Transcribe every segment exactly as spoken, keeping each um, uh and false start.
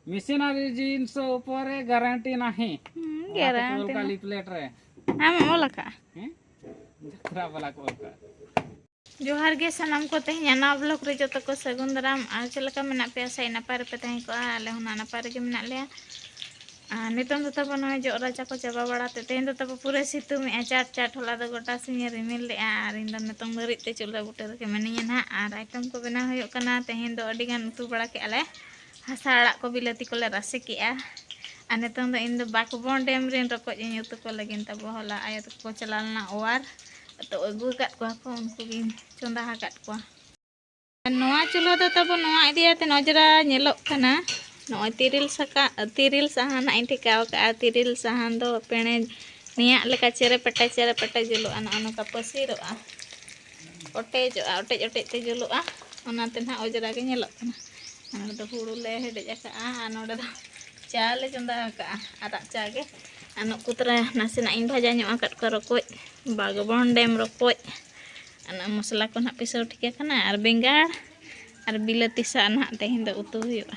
Machinery ᱡᱤᱱᱤᱥ ᱩᱯᱚᱨᱮ ᱜᱟᱨᱟᱱᱴᱤ ନାହିଁ। ᱦᱩᱸ, ᱚᱱᱟ ᱛᱮᱠᱚ ᱚᱞ ᱜᱟᱨᱟᱱᱴᱤ ᱠᱟᱜᱼᱟ ᱱᱟ- ᱞᱤᱯᱞᱮᱴ ᱨᱮ। ᱟᱢᱮᱢ ᱚᱞ ᱟᱠᱟᱫᱼᱟ? ᱦᱮᱸ? ᱡᱟᱛᱨᱟ ᱵᱟᱞᱟ ᱠᱚ ᱚᱞ ᱠᱟᱜᱼᱟ। ᱡᱚᱦᱟᱨ ᱜᱮ ᱥᱟᱱᱟᱢ ᱠᱚ, ᱛᱮᱦᱮᱧ ᱱᱟᱣᱟ ᱵᱞᱚᱜ ᱨᱮ ᱡᱚᱛᱚ ᱠᱚ ᱥᱟᱹᱜᱩᱱ ᱫᱟᱨᱟᱢ᱾ ᱟᱨ ᱪᱮᱫ ᱞᱮᱠᱟ ᱢᱮᱱᱟᱜ ᱯᱮᱭᱟ? ᱥᱮ ᱱᱟᱯᱟᱭ ᱨᱮᱯᱮ ᱛᱟᱦᱮᱸ ᱠᱚᱜᱼᱟ? ᱟᱞᱮ ᱦᱚᱸ ᱱᱟᱜ ᱱᱟᱯᱟᱭ ᱨᱮᱜᱮ ᱢᱮᱱᱟᱜ ᱞᱮᱭᱟ᱾ ᱟᱨ ᱱᱤᱛᱚᱝ ᱫᱚ ᱛᱟᱵᱚ ᱱᱚᱜᱼᱚᱭ ᱡᱚᱜ ᱨᱟᱪᱟ ᱠᱚ ᱪᱟᱵᱟ ᱵᱟᱲᱟ ᱛᱮ, ᱛᱮᱦᱮᱧ ᱫᱚ ᱛᱟᱵᱚ ᱯᱩᱨᱟᱹ ᱥᱤᱛᱩᱝ ᱮᱜᱼᱟ, ᱪᱟᱴ ᱪᱟᱴ᱾ ᱦᱚᱞᱟ ᱫᱚ ᱜᱚᱴᱟ ᱥᱤᱧᱮ ᱨᱤᱢᱤᱞ ᱞᱮᱜᱼᱟ, ᱟᱨ ᱤᱧ ᱫᱚ ᱱᱤᱛᱚᱝ ᱫᱷᱟᱹᱨᱤᱡ ᱛᱮ ᱪᱩᱞᱦᱟᱹ ᱵᱩᱴᱟᱹ ᱨᱮᱜᱮ ᱢᱤᱱᱟᱹᱧᱟ ᱱᱟᱦᱟᱜ᱾ ᱟᱨ ᱟᱭᱴᱮᱢ ᱠᱚ ᱵᱮᱱᱟᱣ ᱦᱩᱭᱩᱜ ᱠᱟᱱᱟ, ᱛᱮᱦᱮᱧ ᱫᱚ ᱟᱹᱰᱤ ᱜᱟᱱ ᱩᱛᱩ ᱵᱟᱲᱟ ᱠᱮᱜᱼᱟ ᱞᱮ᱾ ᱦᱟᱥᱟ ᱟᱲᱟᱜ ᱠᱚ ᱵᱤᱞᱟᱹᱛᱤ ᱠᱚᱞᱮ ᱨᱟᱥᱮ ᱠᱮᱜᱼᱟ᱾ ᱟᱨ ᱱᱤᱛᱚᱝ ᱫᱚ ᱤᱧ ᱫᱚ ᱵᱟᱠᱵᱚᱱ ᱰᱮᱢ ᱨᱮᱱ ᱨᱚᱠᱚᱡ ᱤᱧ ᱩᱛᱩ ᱠᱚ ᱞᱟᱹᱜᱤᱫ᱾ ᱛᱟᱵᱚ ᱦᱚᱞᱟ ᱟᱭᱳ ᱛᱟᱠᱚ ᱠᱚ ᱪᱟᱞᱟᱣ ᱞᱮᱱᱟ ᱚᱣᱟᱨ, ᱟᱫᱚ ᱟᱹᱜᱩ ᱟᱠᱟᱫ ᱠᱚᱣᱟ ᱠᱚ, ᱩᱱᱠᱩ ᱜᱤᱧ ᱪᱚᱸᱫᱟ ᱟᱠᱟᱫ ᱠᱚᱣᱟ᱾ ᱟᱨ ᱱᱚᱣᱟ ᱪᱩᱞᱦᱟᱹ ᱫᱚ ᱛᱟᱵᱚ ᱱᱚᱣᱟ ᱤᱫᱤᱭᱟᱛᱮ ᱚᱡᱽᱨᱟ ᱧᱮᱞᱚᱜ ᱠᱟᱱᱟ᱾ ᱱᱚᱜᱼᱚᱭ ᱛᱤᱨᱤᱞ ᱥᱟᱠᱟ-, ᱛᱤᱨᱤᱞ ᱥᱟᱦᱟᱱ ᱦᱟᱸᱜ ᱤᱧ ᱴᱷᱮᱠᱟᱣ ᱠᱟᱜᱼᱟ᱾ ᱛᱤᱨᱤᱞ ᱥᱟᱦᱟᱱ ᱫᱚ ᱯᱮᱬᱮ ᱱᱮᱭᱟᱜ ᱞᱮᱠᱟ ᱪᱮᱨᱮ ᱯᱮᱴᱮ ᱪᱮᱨᱮ ᱯᱮᱴᱮ ᱡᱩᱞᱩᱜᱼᱟ, ᱱᱚᱜᱼᱚ ᱱᱚᱝᱠᱟ ᱯᱟᱹᱥᱤᱨᱚᱜᱼᱟ, ᱚᱴᱮᱡᱚᱜᱼᱟ, ᱚᱴᱮᱡ ᱚᱴᱮᱡ ᱛᱮ ᱡᱩᱞᱩᱜᱼᱟ᱾ ᱚᱱᱟᱛᱮ ᱱᱟᱦᱟᱜ ᱚᱡᱽᱨᱟ ᱜᱮ ᱧᱮᱞᱚᱜ ᱠᱟᱱᱟ᱾ ᱟᱨ ᱱᱚᱰᱮ ᱫᱚ ᱦᱩᱲᱩ ᱞᱮ ᱦᱮᱰᱮᱡ ᱟᱠᱟᱜᱼᱟ, ᱟᱨ ᱱᱚᱰᱮ ᱫᱚ ᱪᱟ ᱞᱮ ᱪᱚᱸᱫᱟ ᱟᱠᱟᱜᱼᱟ, ᱟᱨᱟᱜ ᱪᱟ ᱜᱮ᱾ ᱟᱨ ᱱᱩᱠᱩ ᱛᱚᱨᱟ ᱱᱟᱥᱮᱱᱟᱜ ᱤᱧ ᱵᱷᱟᱡᱟ ᱧᱚᱜ ᱟᱠᱟᱫ ᱠᱚᱣᱟ ᱨᱚᱠᱚᱡ, ᱵᱟᱜᱽᱵᱚᱱ ᱰᱮᱢ ᱨᱚᱠᱚᱡ᱾ ᱚᱱᱟ ᱢᱚᱥᱞᱟ ᱠᱚ ᱱᱟᱦᱟᱜ ᱯᱤᱥᱟᱹᱣ ᱴᱷᱤᱠ ᱟᱠᱟᱱᱟ, ᱟᱨ ᱵᱮᱸᱜᱟᱲ ᱟᱨ ᱵᱤᱞᱟᱹᱛᱤ ᱥᱟᱜ ᱱᱟᱦᱟᱜ ᱛᱮᱦᱮᱧ ᱫᱚ ᱩᱛᱩ ᱦᱩᱭᱩᱜᱼᱟ᱾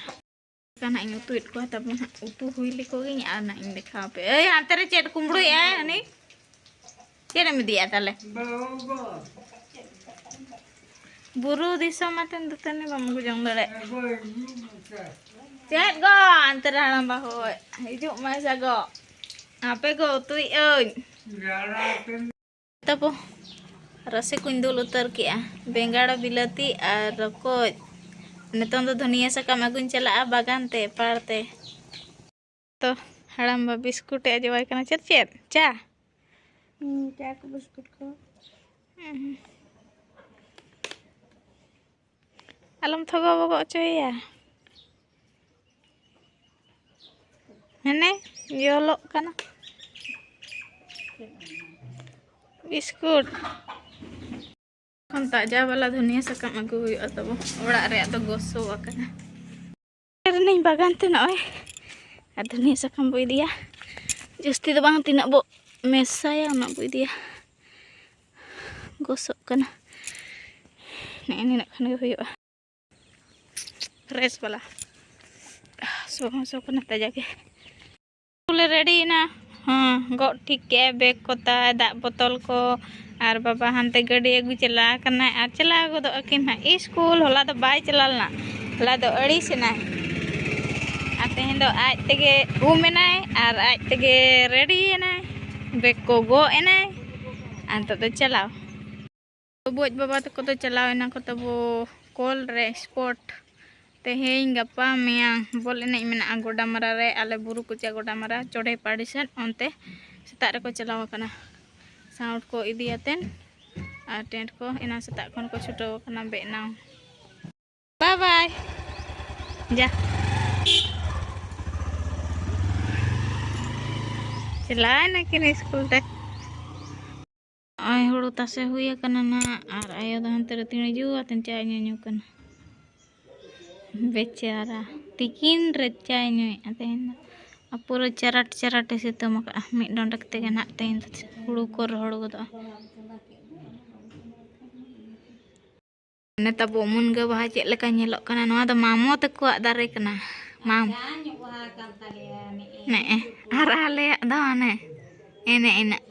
ᱱᱟᱦᱟᱜ ᱤᱧ ᱩᱛᱩᱭᱮᱫ ᱠᱚᱣᱟ, ᱛᱟᱵᱚ ᱱᱟᱦᱟᱜ ᱩᱛᱩ ᱦᱩᱭ ᱞᱮᱠᱚ ᱜᱤᱧ ᱟᱨ ᱱᱟᱦᱟᱜ ᱤᱧ ᱫᱮᱠᱷᱟᱣ ᱟᱯᱮ᱾ ᱮᱭ, ᱦᱟᱱᱛᱮ ᱨᱮ ᱪᱮᱫ ᱠᱩᱢᱵᱽᱲᱩᱭᱮᱫᱼᱟᱭ ᱦᱟᱹᱱᱤ? ᱪᱮᱫ ᱮᱢ ᱤᱫᱤᱭᱟ ᱛᱟᱦᱞᱮ? ᱵᱩᱨᱩ ᱫᱤᱥᱚᱢ ᱟᱛᱮᱢ ᱫᱟᱹᱛᱟᱹᱱᱤ ᱵᱟᱢ ᱟᱹᱜᱩ ᱡᱚᱝ ᱫᱟᱲᱮᱭᱟᱜ᱾ ᱪᱮᱫ ᱜᱚ? ᱦᱟᱱᱛᱮ ᱨᱮ ᱦᱟᱲᱟᱢ ᱵᱟ ᱦᱳᱭ᱾ ᱦᱤᱡᱩᱜ ᱢᱮ ᱥᱮ ᱜᱚ᱾ ᱟᱯᱮ ᱜᱚ ᱩᱛᱩᱭᱮᱫ ᱟᱹᱧ᱾ ᱛᱟᱵᱚ ᱨᱟᱥᱮ ᱠᱚᱧ ᱫᱩᱞ ᱩᱛᱟᱹᱨ ᱠᱮᱜᱼᱟ᱾ ᱵᱮᱸᱜᱟᱲ, ᱵᱤᱞᱟᱹᱛᱤ ᱟᱨ ᱨᱚᱠᱚᱡ᱾ ᱱᱤᱛᱚᱝ ᱫᱚ ᱫᱷᱩᱱᱤᱭᱟᱹ ᱥᱟᱠᱟᱢ ᱟᱹᱜᱩᱧ ᱪᱟᱞᱟᱜᱼᱟ ᱵᱟᱜᱟᱱ ᱛᱮ, ᱯᱟᱲ ᱛᱮ᱾ ᱛᱚ, ᱦᱟᱲᱟᱢ ᱵᱟ ᱵᱤᱥᱠᱩᱴ ᱮ ᱡᱚᱢᱟᱭ ᱠᱟᱱᱟ᱾ ᱪᱮᱫ, ᱪᱮᱫ? ᱪᱟ? ᱦᱩᱸ, ᱪᱟ ᱠᱚ, ᱵᱤᱥᱠᱩᱴ ᱠᱚ᱾ ᱦᱩᱸ᱾ ᱟᱞᱚᱢ ᱛᱷᱚᱜᱚ ᱵᱚᱜᱚ ᱦᱚᱪᱚᱭᱮᱭᱟ᱾ ᱦᱮᱱᱮ ᱡᱚᱞᱚᱜ ᱠᱟᱱᱟ ᱵᱤᱥᱠᱩᱴ᱾ ᱮᱠᱷᱚᱱ ᱛᱟᱡᱟ ᱵᱟᱞᱟ ᱫᱷᱩᱱᱤᱭᱟᱹ ᱥᱟᱠᱟᱢ ᱟᱹᱜᱩ ᱦᱩᱭᱩᱜᱼᱟ ᱛᱟᱵᱚ᱾ ᱚᱲᱟᱜ ᱨᱮᱭᱟᱜ ᱫᱚ ᱜᱚᱥᱚ ᱟᱠᱟᱱᱟ᱾ ᱨᱮᱱᱟᱹᱧ ᱵᱟᱜᱟᱱ ᱛᱮ ᱱᱚᱜᱼᱚᱭ᱾ ᱟᱨ ᱫᱷᱩᱱᱤᱭᱟᱹ ᱥᱟᱠᱟᱢ ᱵᱚ ᱤᱫᱤᱭᱟ᱾ ᱡᱟᱹᱥᱛᱤ ᱫᱚ ᱵᱟᱝ, ᱛᱤᱱᱟᱹᱜ ᱵᱚ ᱢᱮᱥᱟᱭᱟ, ᱩᱱᱟᱹᱜ ᱵᱚ ᱤᱫᱤᱭᱟ᱾ ᱜᱚᱥᱚᱜ ᱠᱟᱱᱟ᱾ ᱱᱮᱜᱼᱮ ᱱᱤᱱᱟᱹᱜ ᱠᱷᱟᱱ ᱜᱮ ᱦᱩᱭᱩᱜᱼᱟ᱾ ᱯᱷᱨᱮᱥ ᱵᱟᱞᱟ᱾ ᱥᱚ ᱦᱚᱸ ᱥᱚ ᱠᱟᱱᱟ ᱛᱟᱡᱟ ᱜᱮ᱾ ᱞᱮ ᱨᱮᱰᱤᱭᱮᱱᱟ᱾ ᱦᱚᱸ, ᱜᱚᱜ ᱴᱷᱤᱠ ᱠᱮᱜᱼᱟᱭ ᱵᱮᱜᱽ ᱠᱚ ᱛᱟᱭ, ᱫᱟᱜ ᱵᱚᱛᱚᱞ ᱠᱚ, ᱟᱨ ᱵᱟᱵᱟ ᱦᱟᱱᱛᱮ ᱜᱟᱹᱰᱤ ᱟᱹᱜᱩ ᱪᱟᱞᱟᱣ ᱠᱟᱱᱟᱭ᱾ ᱟᱨ ᱪᱟᱞᱟᱣ ᱜᱚᱫᱚᱜ ᱟᱹᱠᱤᱱ ᱦᱟᱸᱜ ᱤᱥᱠᱩᱞ᱾ ᱦᱚᱞᱟ ᱫᱚ ᱵᱟᱭ ᱪᱟᱞᱟᱣ ᱞᱮᱱᱟ, ᱦᱚᱞᱟ ᱫᱚ ᱟᱹᱲᱤᱥ ᱮᱱᱟᱭ᱾ ᱟᱨ ᱛᱮᱦᱮᱧ ᱫᱚ ᱟᱡ ᱛᱮᱜᱮ ᱩᱢ ᱮᱱᱟᱭ ᱟᱨ ᱟᱡ ᱛᱮᱜᱮ ᱨᱮᱰᱤᱭᱮᱱᱟᱭ, ᱵᱮᱜᱽ ᱠᱚ ᱜᱚᱜ ᱮᱱᱟᱭ᱾ ᱟᱨ ᱱᱤᱛᱚᱜ ᱫᱚ ᱪᱟᱞᱟᱣ᱾ ᱵᱚᱡ ᱵᱟᱵᱟ ᱛᱟᱠᱚ ᱫᱚ ᱪᱟᱞᱟᱣ ᱮᱱᱟ ᱠᱚ ᱛᱟᱵᱚ ᱠᱚᱞ ᱨᱮ ᱥᱯᱳᱨᱴ᱾ ᱛᱮᱦᱮᱧ, ᱜᱟᱯᱟ, ᱢᱮᱭᱟᱝ ᱵᱚᱞ ᱮᱱᱮᱡ ᱢᱮᱱᱟᱜᱼᱟ ᱜᱚᱰᱟᱢᱟᱨᱟ ᱨᱮ, ᱟᱞᱮ ᱵᱩᱨᱩ ᱠᱚᱪᱟ ᱜᱚᱰᱟᱢᱟᱨᱟ, ᱪᱚᱲᱮ ᱯᱟᱲᱤ ᱥᱮᱫ᱾ ᱚᱱᱛᱮ ᱥᱮᱛᱟᱜ ᱨᱮᱠᱚ ᱪᱟᱞᱟᱣ ᱟᱠᱟᱱᱟ ᱥᱟᱣᱩᱱᱰ ᱠᱚ ᱤᱫᱤᱭᱟᱛᱮᱱ᱾ ᱟᱨ ᱴᱮᱱᱴ ᱠᱚ ᱮᱱᱟᱝ ᱥᱮᱛᱟᱜ ᱠᱷᱚᱱ ᱠᱚ ᱪᱷᱩᱴᱟᱹᱣ ᱟᱠᱟᱱᱟ ᱵᱮᱱᱟᱣ᱾ ᱵᱟᱭ ᱵᱟᱭ᱾ ᱡᱟ᱾ ᱪᱟᱞᱟᱣ ᱮᱱᱟ ᱠᱤᱱ ᱥᱠᱩᱞ ᱛᱮ᱾ ᱱᱚᱜᱼᱚᱭ ᱦᱩᱲᱩ ᱛᱟᱥᱮ ᱦᱩᱭ ᱟᱠᱟᱱᱟ ᱱᱟᱦᱟᱜ, ᱟᱨ ᱟᱭᱳ ᱫᱚ ᱦᱟᱱᱛᱮ ᱨᱮ ᱛᱤᱬᱤᱡᱩ ᱟᱛᱮᱱ ᱪᱟᱭ ᱧᱩᱧᱩ ᱠᱟᱱᱟ᱾ ᱵᱮᱪᱟᱨᱟ, ᱛᱤᱠᱤᱱ ᱨᱮ ᱪᱟᱭ ᱧᱩᱭᱮᱫᱼᱟ ᱛᱮᱦᱮᱧ ᱫᱚ᱾ ᱟᱨ ᱯᱩᱨᱟᱹ ᱪᱟᱨᱟᱴ ᱪᱟᱨᱟᱴ ᱮ ᱥᱤᱛᱩᱝ ᱟᱠᱟᱫᱼᱟ᱾ ᱢᱤᱫ ᱰᱚᱸᱰᱮᱠ ᱛᱮᱜᱮ ᱱᱟᱦᱟᱜ ᱛᱮᱦᱮᱧ ᱫᱚ ᱦᱩᱲᱩ ᱠᱚ ᱨᱚᱦᱚᱲ ᱜᱚᱫᱚᱜᱼᱟ᱾ ᱚᱱᱮ ᱛᱟᱵᱚ ᱢᱩᱱᱜᱟᱹ ᱵᱟᱦᱟ ᱪᱮᱫ ᱞᱮᱠᱟ ᱧᱮᱞᱚᱜ ᱠᱟᱱᱟ᱾ ᱱᱚᱣᱟ ᱫᱚ ᱢᱟᱢᱚ ᱛᱟᱠᱚᱣᱟᱜ ᱫᱟᱨᱮ ᱠᱟᱱᱟ᱾ ᱢᱟᱢ᱾ ᱱᱮᱜᱼᱮ᱾ ᱟᱨ ᱟᱞᱮᱭᱟᱜ ᱫᱚ ᱚᱱᱮ ᱮᱱᱮ ᱤᱱᱟᱹᱜ᱾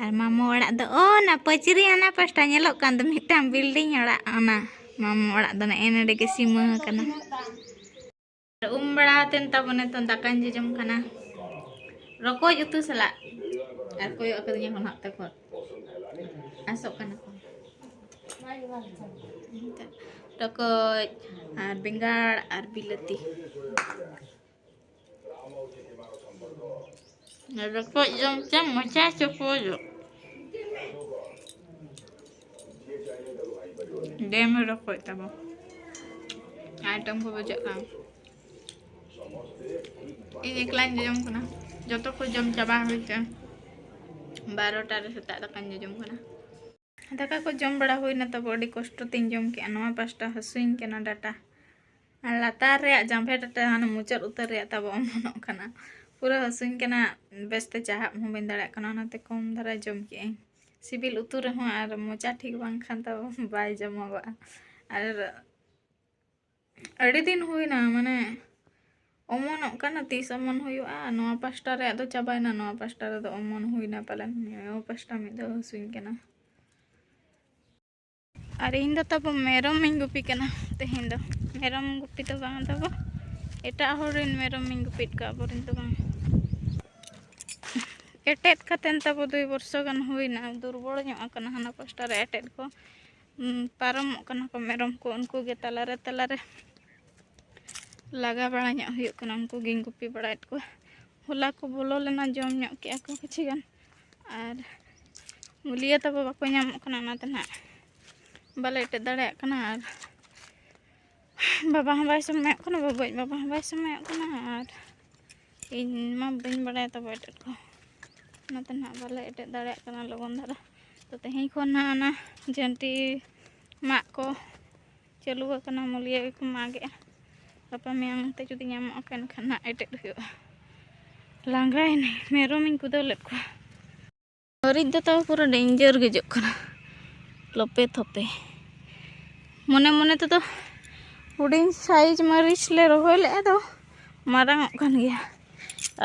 ᱟᱨ ᱢᱟᱢᱚ ᱚᱲᱟᱜ ᱫᱚ ᱚᱱᱟ ᱯᱟᱹᱪᱨᱤ ᱦᱟᱱᱟ ᱯᱟᱥᱴᱟ ᱧᱮᱞᱚᱜ ᱠᱟᱱ ᱫᱚ ᱢᱤᱫᱴᱟᱝ ᱵᱤᱞᱰᱤᱝ ᱚᱲᱟᱜ, ᱚᱱᱟ ᱢᱟᱢᱚ ᱚᱲᱟᱜ ᱫᱚ ᱱᱮᱜᱼᱮ ᱱᱚᱰᱮ ᱜᱮ ᱥᱤᱢᱟᱹ ᱟᱠᱟᱱᱟ᱾ ᱩᱢ ᱵᱟᱲᱟ ᱟᱛᱮᱱ ᱛᱟᱵᱚᱱ ᱱᱤᱛᱚᱝ ᱫᱟᱠᱟᱧ ᱡᱚᱡᱚᱢ ᱠᱟᱱᱟ ᱨᱚᱠᱚᱡ ᱩᱛᱩ ᱥᱟᱞᱟᱜ᱾ ᱟᱨ ᱠᱚᱭᱚᱜ ᱟᱠᱟᱫᱤᱧᱟ ᱠᱚ ᱱᱟᱦᱟᱜ ᱛᱟᱠᱚ᱾ ᱟᱥᱚᱜ ᱠᱟᱱᱟ ᱠᱚ᱾ ᱨᱚᱠᱚᱡ ᱟᱨ ᱵᱮᱸᱜᱟᱲ ᱟᱨ ᱵᱤᱞᱟᱹᱛᱤ᱾ ᱨᱚᱠᱚᱡ ᱡᱚᱢ ᱛᱮ ᱢᱚᱪᱟ ᱪᱚᱯᱚᱡᱚᱜ᱾ ᱰᱮᱢ ᱨᱚᱠᱚᱡ ᱛᱟᱵᱚ᱾ ᱟᱭᱴᱮᱢ ᱠᱚ ᱵᱩᱡᱷᱟᱹᱜ ᱠᱟᱱᱟ᱾ ᱤᱧ ᱮᱠᱞᱟᱧ ᱡᱚᱡᱚᱢ ᱠᱟᱱᱟ᱾ ᱡᱚᱛᱚ ᱠᱚ ᱡᱚᱢ ᱪᱟᱵᱟ ᱦᱩᱭ ᱛᱮ ᱵᱟᱨᱚᱴᱟ ᱨᱮ ᱥᱮᱛᱟᱜ ᱫᱟᱠᱟᱧ ᱡᱚᱡᱚᱢ ᱠᱟᱱᱟ᱾ ᱫᱟᱠᱟ ᱠᱚ ᱡᱚᱢ ᱵᱟᱲᱟ ᱦᱩᱭᱱᱟ ᱛᱟᱵᱚ᱾ ᱟᱹᱰᱤ ᱠᱚᱥᱴᱚ ᱛᱤᱧ ᱡᱚᱢ ᱠᱮᱜᱼᱟ᱾ ᱱᱚᱣᱟ ᱯᱟᱥᱴᱟ ᱦᱟᱹᱥᱩᱧ ᱠᱟᱱᱟ ᱰᱟᱴᱟ᱾ ᱟᱨ ᱞᱟᱛᱟᱨ ᱨᱮᱭᱟᱜ ᱡᱟᱢᱵᱷᱮ ᱰᱟᱴᱟ ᱦᱟᱱᱟ ᱢᱩᱪᱟᱹᱫ ᱩᱛᱟᱹᱨ ᱨᱮᱭᱟᱜ ᱛᱟᱵᱚ ᱚᱢᱚᱱᱚᱜ ᱠᱟᱱᱟ᱾ ᱯᱩᱨᱟᱹ ᱦᱟᱹᱥᱩᱧ ᱠᱟᱱᱟ᱾ ᱵᱮᱥᱛᱮ ᱪᱟᱦᱟᱵ ᱦᱚᱸ ᱵᱟᱹᱧ ᱫᱟᱲᱮᱭᱟᱜ ᱠᱟᱱᱟ᱾ ᱚᱱᱟᱛᱮ ᱠᱚᱢ ᱫᱷᱟᱨᱟ ᱡᱚᱢ ᱠᱮᱜᱼᱟᱹᱧ᱾ ᱥᱤᱵᱤᱞ ᱩᱛᱩ ᱨᱮᱦᱚᱸ ᱟᱨ ᱢᱚᱪᱟ ᱴᱷᱤᱠ ᱵᱟᱝ ᱠᱷᱟᱱ ᱛᱟᱵᱚ ᱵᱟᱭ ᱡᱚᱢᱚᱜᱚᱜᱼᱟ᱾ ᱟᱨ ᱟᱹᱰᱤ ᱫᱤᱱ ᱦᱩᱭᱱᱟ, ᱢᱟᱱᱮ ᱚᱢᱚᱱᱚᱜ ᱠᱟᱱᱟ, ᱛᱤᱥ ᱚᱢᱚᱱ ᱦᱩᱭᱩᱜᱼᱟ? ᱱᱚᱣᱟ ᱯᱟᱥᱴᱟ ᱨᱮᱭᱟᱜ ᱫᱚ ᱪᱟᱵᱟᱭᱮᱱᱟ, ᱱᱚᱣᱟ ᱯᱟᱥᱴᱟ ᱨᱮᱫᱚ ᱚᱢᱚᱱ ᱦᱩᱭᱱᱟ ᱯᱟᱞᱮᱱ, ᱱᱤᱭᱟᱹ ᱯᱟᱥᱴᱟ ᱢᱤᱫ ᱫᱷᱟᱣ ᱦᱟᱹᱥᱩᱧ ᱠᱟᱱᱟ᱾ ᱟᱨ ᱤᱧ ᱫᱚ ᱛᱟᱵᱚ ᱢᱮᱨᱚᱢ ᱤᱧ ᱜᱩᱯᱤ ᱠᱟᱱᱟ ᱛᱮᱦᱮᱧ ᱫᱚ᱾ ᱢᱮᱨᱚᱢ ᱜᱩᱯᱤ ᱫᱚ ᱵᱟᱝ ᱛᱟᱵᱚ, ᱮᱴᱟᱜ ᱦᱚᱲ ᱨᱮᱱ ᱢᱮᱨᱚᱢ ᱤᱧ ᱜᱩᱯᱤᱭᱮᱫ ᱠᱚᱣᱟ, ᱟᱵᱚᱨᱮᱱ ᱫᱚ ᱵᱟᱝ᱾ ᱮᱴᱮᱫ ᱠᱟᱛᱮᱱ ᱛᱟᱵᱚ ᱫᱩᱭ ᱵᱚᱨᱥᱚ ᱜᱟᱱ ᱦᱩᱭᱱᱟ, ᱫᱩᱨᱵᱚᱞ ᱧᱚᱜ ᱟᱠᱟᱱᱟ ᱦᱟᱱᱟ ᱯᱟᱥᱴᱟ ᱨᱮ ᱮᱴᱮᱫ ᱠᱚ᱾ ᱩᱸ, ᱯᱟᱨᱚᱢᱚᱜ ᱠᱟᱱᱟ ᱠᱚ ᱢᱮᱨᱚᱢ ᱠᱚ, ᱩᱱᱠᱩ ᱜᱮ ᱛᱟᱞᱟᱨᱮ ᱛᱟᱞᱟᱨᱮ ᱞᱟᱜᱟ ᱵᱟᱲᱟ ᱧᱚᱜ ᱦᱩᱭᱩᱜ ᱠᱟᱱᱟ, ᱩᱱᱠᱩ ᱜᱤᱧ ᱜᱩᱯᱤ ᱵᱟᱲᱟᱭᱮᱫ ᱠᱚᱣᱟ᱾ ᱦᱚᱞᱟ ᱠᱚ ᱵᱚᱞᱚ ᱞᱮᱱᱟ, ᱡᱚᱢ ᱧᱚᱜ ᱠᱮᱜᱼᱟ ᱠᱚ ᱠᱤᱪᱷᱩ ᱜᱟᱱ, ᱟᱨ ᱢᱩᱞᱤᱭᱟᱹ ᱛᱟᱵᱚ ᱵᱟᱠᱚ ᱧᱟᱢᱚᱜ ᱠᱟᱱᱟ, ᱚᱱᱟᱛᱮ ᱱᱟᱦᱟᱜ ᱵᱟᱞᱮ ᱮᱴᱮᱫ ᱫᱟᱲᱮᱭᱟᱜ ᱠᱟᱱᱟ᱾ ᱟᱨ ᱵᱟᱵᱟ ᱦᱚᱸ ᱵᱟᱭ ᱥᱚᱢᱚᱭᱚᱜ ᱠᱟᱱᱟ, ᱵᱟᱵᱟᱭᱤᱡ ᱵᱟᱵᱟ ᱦᱚᱸ ᱵᱟᱭ ᱥᱚᱢᱚᱭᱚᱜ ᱠᱟᱱᱟ, ᱟᱨ ᱤᱧ ᱢᱟ ᱵᱟᱹᱧ ᱵᱟᱲᱟᱭᱟ ᱛᱟᱵᱚ ᱮᱴᱮᱫ ᱠᱚ, ᱚᱱᱟᱛᱮ ᱱᱟᱦᱟᱜ ᱵᱟᱞᱮ ᱮᱴᱮᱫ ᱫᱟᱲᱮᱭᱟᱜ ᱠᱟᱱᱟ ᱞᱚᱜᱚᱱ ᱫᱷᱟᱨᱟ᱾ ᱛᱚ ᱛᱮᱦᱮᱧ ᱠᱷᱚᱱ ᱱᱟᱦᱟᱜ ᱚᱱᱟ ᱡᱷᱟᱹᱱᱴᱤ ᱢᱟᱜ ᱠᱚ ᱪᱟᱹᱞᱩ ᱟᱠᱟᱱᱟ, ᱢᱩᱞᱤᱭᱟᱹ ᱜᱮᱠᱚ ᱢᱟᱜᱮᱜᱼᱟ᱾ ᱜᱟᱯᱟ ᱢᱮᱭᱟᱝ ᱛᱮ ᱡᱩᱫᱤ ᱧᱟᱢᱚᱜᱼᱟ, ᱮᱱᱠᱷᱟᱱ ᱱᱟᱦᱟᱜ ᱮᱴᱮᱫ ᱦᱩᱭᱩᱜᱼᱟ᱾ ᱞᱟᱸᱜᱟᱭᱮᱱᱟᱹᱧ, ᱢᱮᱨᱚᱢᱤᱧ ᱠᱩᱫᱟᱹᱣ ᱞᱮᱫ ᱠᱚᱣᱟ᱾ ᱢᱟᱹᱨᱤᱪ ᱫᱚ ᱛᱟᱣ ᱯᱩᱨᱟᱹ danger ᱜᱮ ᱡᱚᱜ ᱠᱟᱱᱟ, ᱞᱚᱯᱮ ᱛᱷᱚᱯᱮ᱾ ᱢᱚᱱᱮ ᱢᱚᱱᱮ ᱛᱮᱫᱚ ᱦᱩᱰᱤᱧ size ᱢᱟᱹᱨᱤᱪ ᱞᱮ ᱨᱚᱦᱚᱭ ᱞᱮᱫᱼᱟ, ᱫᱚ ᱢᱟᱨᱟᱝ ᱚᱜ ᱠᱟᱱ ᱜᱮᱭᱟ,